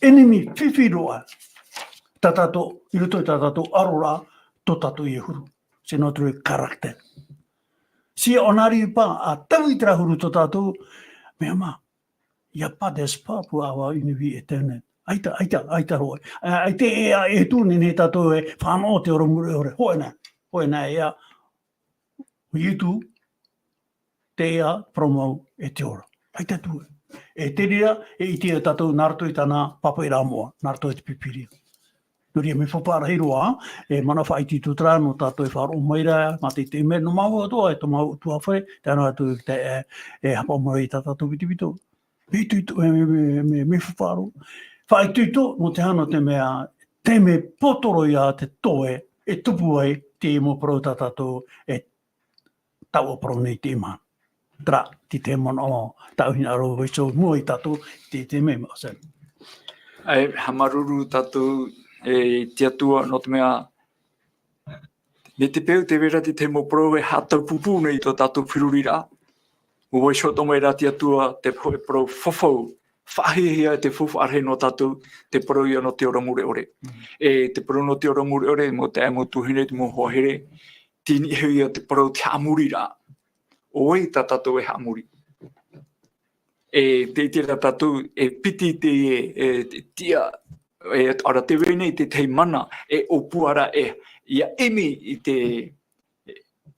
ʻenemi fifi roa, tā tātou, i roto i tā tātou aro ra, tō tātou e huru. C'est notre caractère. Si ʻōna riʻi paʻi, ʻa taui terā huru tō tātou, mea mā, il y a pas d'espoir pour avoir une vie éternelle. ʻAita, ʻaita, ʻaita hōʻē. ʻA, ʻaita e, ʻa, e tū nei, nei tātou e fānaʻo te ora mure ʻore. Hōʻē nā, hōʻē nā e ʻā, ʻo Ietu, te ʻā, parau mau, e te ora. ʻAita atu. E te reira, e ʻite ia tātou nā roto i tāna pāpaʻiraʻa moʻa, nā roto i te Pīpīria. Nō reira, mea faufaʻa rahi roa, e manaʻo faʻaitoito terā nō tātou e faʻaroʻo mai ra, mā te, te mea, nō māua atoʻa, e tō māua tuahine, te ana atu i te, e, e haʻapaʻo mai i tā tātou pitopito. Mea itoito, e, mea, mea, mea, mea faufaʻa roa. Faʻaitoito, nō te aha, nō te mea, te mea potoro ia te toe, e tupu ai, te mau parau tā tātou, e taua parau nei te mā. Terā, te, te manaʻo, tāʻu hinaʻaro vaiiho, mua i tātou, te, te mea, mea, sen. ʻAe, haʻamāuruuru tātou, e, te Atua, nō te mea, nō te peu, tē vai ra te, te mau parau e haʻataupupū nei i tō tātou feruriraʻa. ʻUa vaiiho atoʻa mai ra te Atua, te hōʻē parau fafau, faʻahiahia te faufaʻa rahi nō tātou, te parau ia nō te ora mure ʻore. Mm. E te parau nō te ora mure ʻore, mau taeaʻe, mau tuahine, te mau hoa here, tē niʻa iho ia te parau te haʻamoriraʻa. ʻO vai tā tātou e haʻamori. E te, te reira tātou, e piti te, e, te, tiʻa, e, ʻaore rā tē vai nei te tahi mana, e ʻōpua ra, e, ʻia ʻimi i te,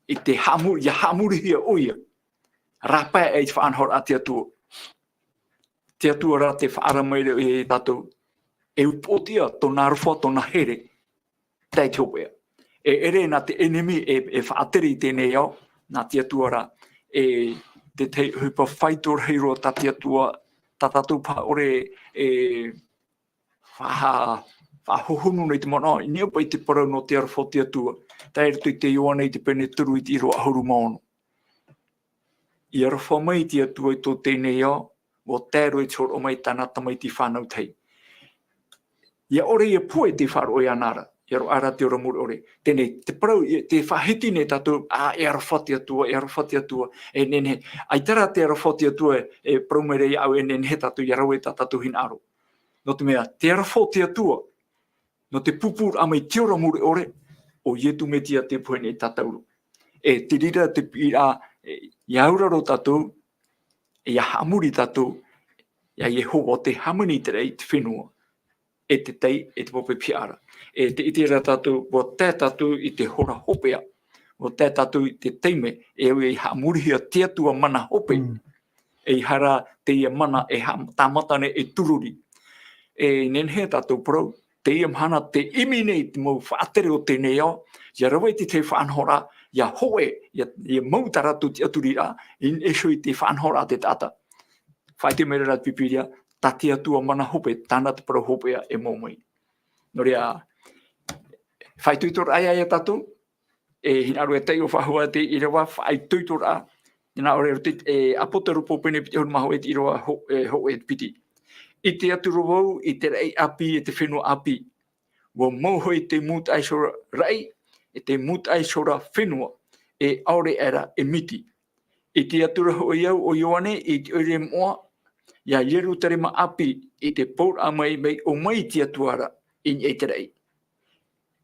i te haʻamo-, ʻia haʻamorihia ʻoia. Rāpae ai te faʻanahoraʻa a te Atua. Te Atua rā tē faʻaara mai ra ia tātou. E upoʻotiʻa tōna aroha, tōna here. Tae te hopeʻa. E ʻere nā te ʻenemi e, e faʻatere i teie nei ao, nā te Atua rā. E te tahi ʻohipa faito rahi roa tā te Atua, tā tātou paʻi ʻore e faʻa-, faʻahohonu nei te manaʻo, i niʻa paʻi i te parau nō te aroha o te Atua. Tae roto i te Ioane i te pene toru i te ʻīrava ʻahuru mā ono. I aroha mai te Atua i tō teie nei ao, ʻua tae roa i te hōroʻa mai i tāna tamaiti fānau tahi. ʻIa ʻore ʻia puʻe te faʻaroʻo iāna ra, ʻia roaʻa ra te ora mure ʻore. Teie nei, te parau, e, te faʻahiti nei tātou, ā, e aroha te Atua, e aroha te Atua, e nehenehe. ʻAita rā te aroha te Atua, e parau mai ra iāʻu e nehenehe tātou ʻia rave i tā tātou hinaʻaro. Nō te mea, te aroha te Atua, nō te pūpūraʻa mai te ora mure ʻore, ʻo Ietu Metia tei pohe nei iā tātou ra. E te reira te piʻiraʻa, e, ʻia auraro tātou, ʻia haʻamori tātou, iā Iehova ʻo tē hāmani i te raʻi, te fenua, e te tai, e te pape pihaʻa ra. E tē ʻite ra tātou, ʻua tae tātou i te hora hopeʻa, ʻua tae tātou i te taime, e au ʻia haʻamorihia te Atua mana hope. Mm. ʻEiaha rā teie mana e ha-, tāmata nei e turori. E nehenehe tātou parau, teie mahana tē ʻimi nei te mau faʻatere o teie nei ao, ʻia rave i te tahi faʻanahoraʻa, ʻia hōʻē, ʻia, ʻia mau tā rātou tiʻaturiraʻa, i niʻa iho i te faʻanahoraʻa a te taʻata. Faʻaʻite mai ra te Pīpīria, tā te Atua mana hope, tāna te parau hopeʻa e mau mai. Nō reira, faʻaitoitoraʻa ia tātou, e hinaʻaro e taiʻo faʻahou te ʻīrava faʻaitoitoraʻa, nā ʻō ra te, e, ʻApoteropo pene piti ʻahuru mā hōʻē te ʻīrava ho-, e, hōʻē te piti. ʻIte atu ra vau i te raʻi ʻāpī, e te fenua ʻāpī. ʻUa mau hoʻi te mūtaʻa iho ra raʻi, e te mūtaʻa iho ra fenua, e ʻaore aʻera e miti. ʻIte atu ra hoʻi au ʻo Ioane i te ʻoire moʻa, iā Ierutarema ʻāpī, i te pouraʻa mai, mai ʻō mai te Atua ra, i niʻa i te raʻi.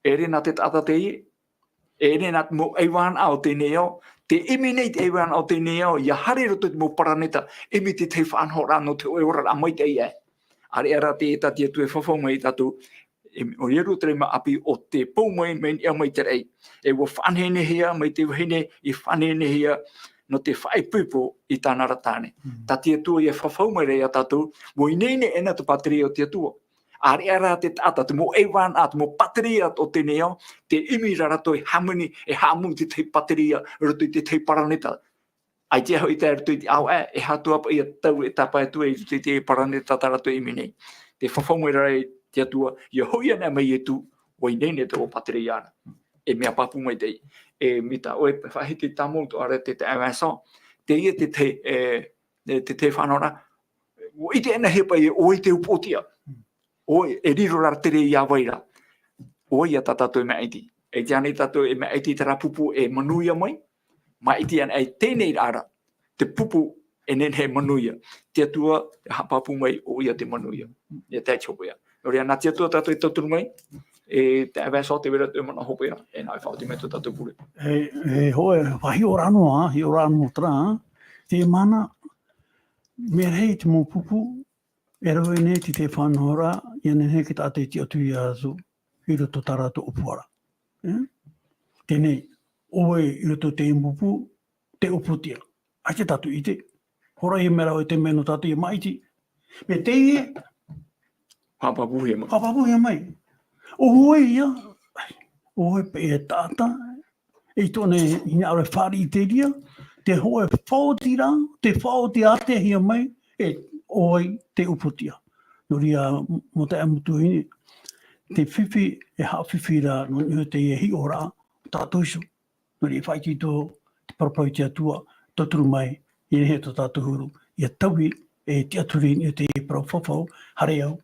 ʻEʻere nā te taʻata teie, ʻeʻere nā te mau ʻaivānaʻa o teie nei ao, tē ʻimi nei te ʻaivānaʻa o teie nei ao, ʻia haere i roto i te mau paraneta, ʻimi te tahi faʻanahoraʻa nō te hōʻē oraraʻa maitaʻi aʻe. ʻĀreʻa rā te, tā te Atua e fafau mai iā tātou, e, ʻo Ierutarema ʻāpī ʻo tē pou mai, mai niʻa mai te raʻi. E ʻua faʻanehenehehia, mai te vahine i faʻanehenehehia, nō te faʻaipoipo i tāna ra tāne. Mm. Tā te Atua ʻia fafau mai ra iā tātou, ʻua ineine ʻena te pātireia o te Atua. ʻĀreʻa rā te taʻata, te mau ʻaivānaʻa, te mau pātireia o teie nei ao, tē ʻimi ra rātou e hāmani, e haʻamou i te tahi pātireia, i roto i te tahi paraneta. ʻAita hoʻi i roto i te ao aʻe, e aha atoʻa paʻi ia tau e tāpae atu ai i roto i te paraneta tā rātou e ʻimi nei. Tē fafau mai ra te Atua, ʻia hoʻi anaʻe mai Ietu, ʻua ineine taua pātireia ra. E mea pāpū maitaʻi. E mai tā ʻoe faʻahiti tāmau atoʻa ra te, te Vincent. Teie te, te, e, e, te, te faʻanahoraʻa. ʻUa ʻite anaʻe paʻi ʻoe te upoʻotiʻa. ʻOe, e riro ra te reira iā vai ra. ʻOia tā tātou e maʻiti. E ʻite anaʻe tātou e maʻiti i terā pupu e manuia mai. Maʻiti anaʻe i teie nei ra, te pupu e nehenehe e manuia. Te Atua e haʻapāpū mai ʻoia te manuia. ʻIa tae i te hopeʻa. Nō reira, nā te Atua tātou e tauturu mai, e te Vincent te vai ra te manaʻo hopeʻa, e nā ʻoe e faʻaoti mai tō tātou pure. E, e, hōʻē, e, faʻahiʻoraʻa noa, hiʻoraʻa noa terā, te mana, mea rahi te mau pupu, e rave nei te, te faʻanahoraʻa, ʻia nehenehe e te taʻata e tiʻaturi atu, i roto tā rātou ʻōpuaraʻa. E? Teie nei, ʻoe i roto i te pupu, te upoʻotiʻa. ʻAita tātou i ʻite. Hōroʻahia mai ra ʻoe te mea nō tātou ʻia maʻiti. Mea teie. Haʻapāpūhia mai. Haʻapāpūhia mai. ʻO ʻoe ia. ʻO ʻoe paʻi e taʻata. E tō ʻoe hinaʻaro e fāriʻi i te reira. Te hōʻē faʻaotiraʻa, te faʻaoti āteahia mai, e ʻoe te upoʻotiʻa. Nō reira, mau taeaʻe, mau tuahine, te fifi e haʻafifi ra, nō niʻa i teie hiʻoraʻa, tātou iho. Nō reira, faʻaitoito te parau a te Atua, tauturu mai, ʻia nehenehe tō tātou huru, ʻia taui, e tiʻaturi i niʻa i te parau fafau, haere au,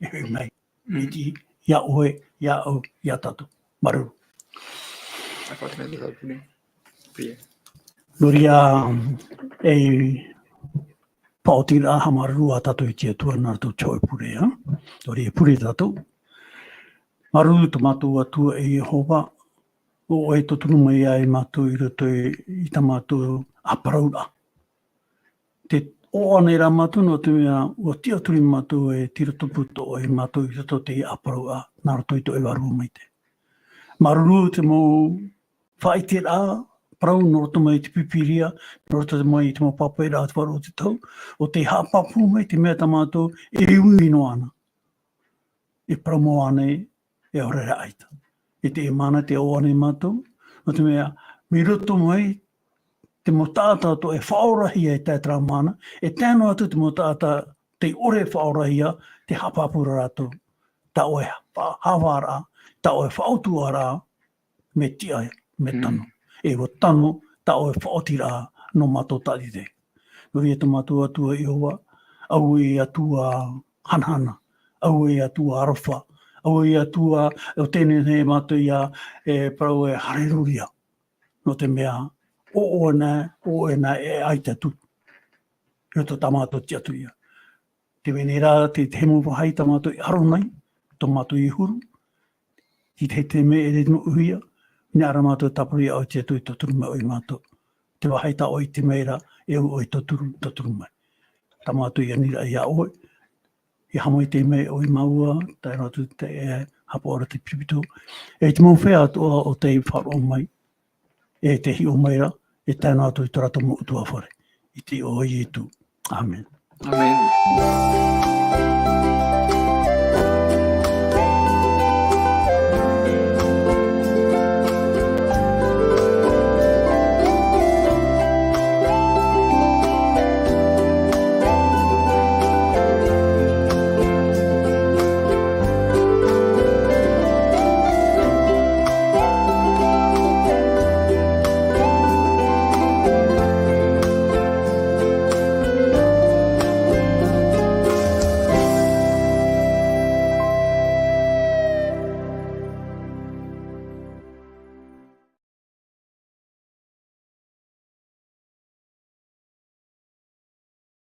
e hoʻi mai, Mm. i te, iā ʻoe, iā ʻu, iā tātou. Māuruuru. Nō reira, e, faʻaotiraʻa haʻamāuruuru ā tātou i te Atua nā roto i te hōʻē pure, ā? Nō reira, pure tātou. Māuruuru tō mātou Atua e Iehova, ʻo ʻoe e tauturu mai ai mātou i roto i, i tā mātou ʻāparauraʻa. Tē ʻoaʻoa nei rā mātou, nō te mea, ʻua tiʻaturi mātou e Tira Tupu tō ʻoe mātou i roto i te ʻāparauraʻa, nā roto i tō ʻoe Vārua Maitaʻi. Māuruuru te mau faʻaʻiteraʻa, parau nō roto mai i te Pīpīria, nō roto mai i te mau pāpaʻiraʻa a te Vārua o te Tau, ʻo tē haʻapāpū mai te mea tā mātou e uiui noa ana. E parau mau ānei, e ʻaore rā ʻaita. I te mahana tē ʻoaʻoa nei mātou, nō te mea, mai roto mai, te mau taʻata atoʻa e faʻaorahia e tae i terā mahana, e tae noa atu te mau taʻata tē ʻore e faʻaorahia, tē haʻapāpū ra rātou. Tā ʻoe fa-, haʻavāraʻa, tā ʻoe faʻautuʻaraʻa, mea tiʻa, mea Mm. tano. E ʻua tano, tā ʻoe faʻaotiraʻa, nō mātou tāʻatite. Nō reira tō mātou Atua Iehova, ʻaore e Atua hanahana, ʻaore e Atua aroha, ʻaore e Atua o teie nei mātou ia e parau e haleluia. Nō te mea, ʻo ʻoe na, ʻo ʻoe na e ʻaita atu. I roto tā mātou tiʻaturiraʻa. Te mea nei rā, te, te mau vāhi tā mātou i aro nei, tō mātou i huru, i te, te mea e te mau ʻuhia, nā reira mātou tāpura ia ʻoe te Atua i tauturu mai ʻoe ia mātou. Te vāhi tā ʻoe i ʻite mai ra, e au ʻoe i tauturu, tauturu mai. Tā mātou i aniraʻa ia ʻoe, e haʻamaitaʻi mai ʻoe ia māua, tae noa atu te, e, haʻapaʻo ra te Perepitero. E te mau feiā atoʻa o tei faʻaroʻo mai, e te hiʻo mai ra, e tae noa atu i tō rātou mau ʻutuāfare. I te iʻoa o Ietu. ʻĀmene. ʻĀmene.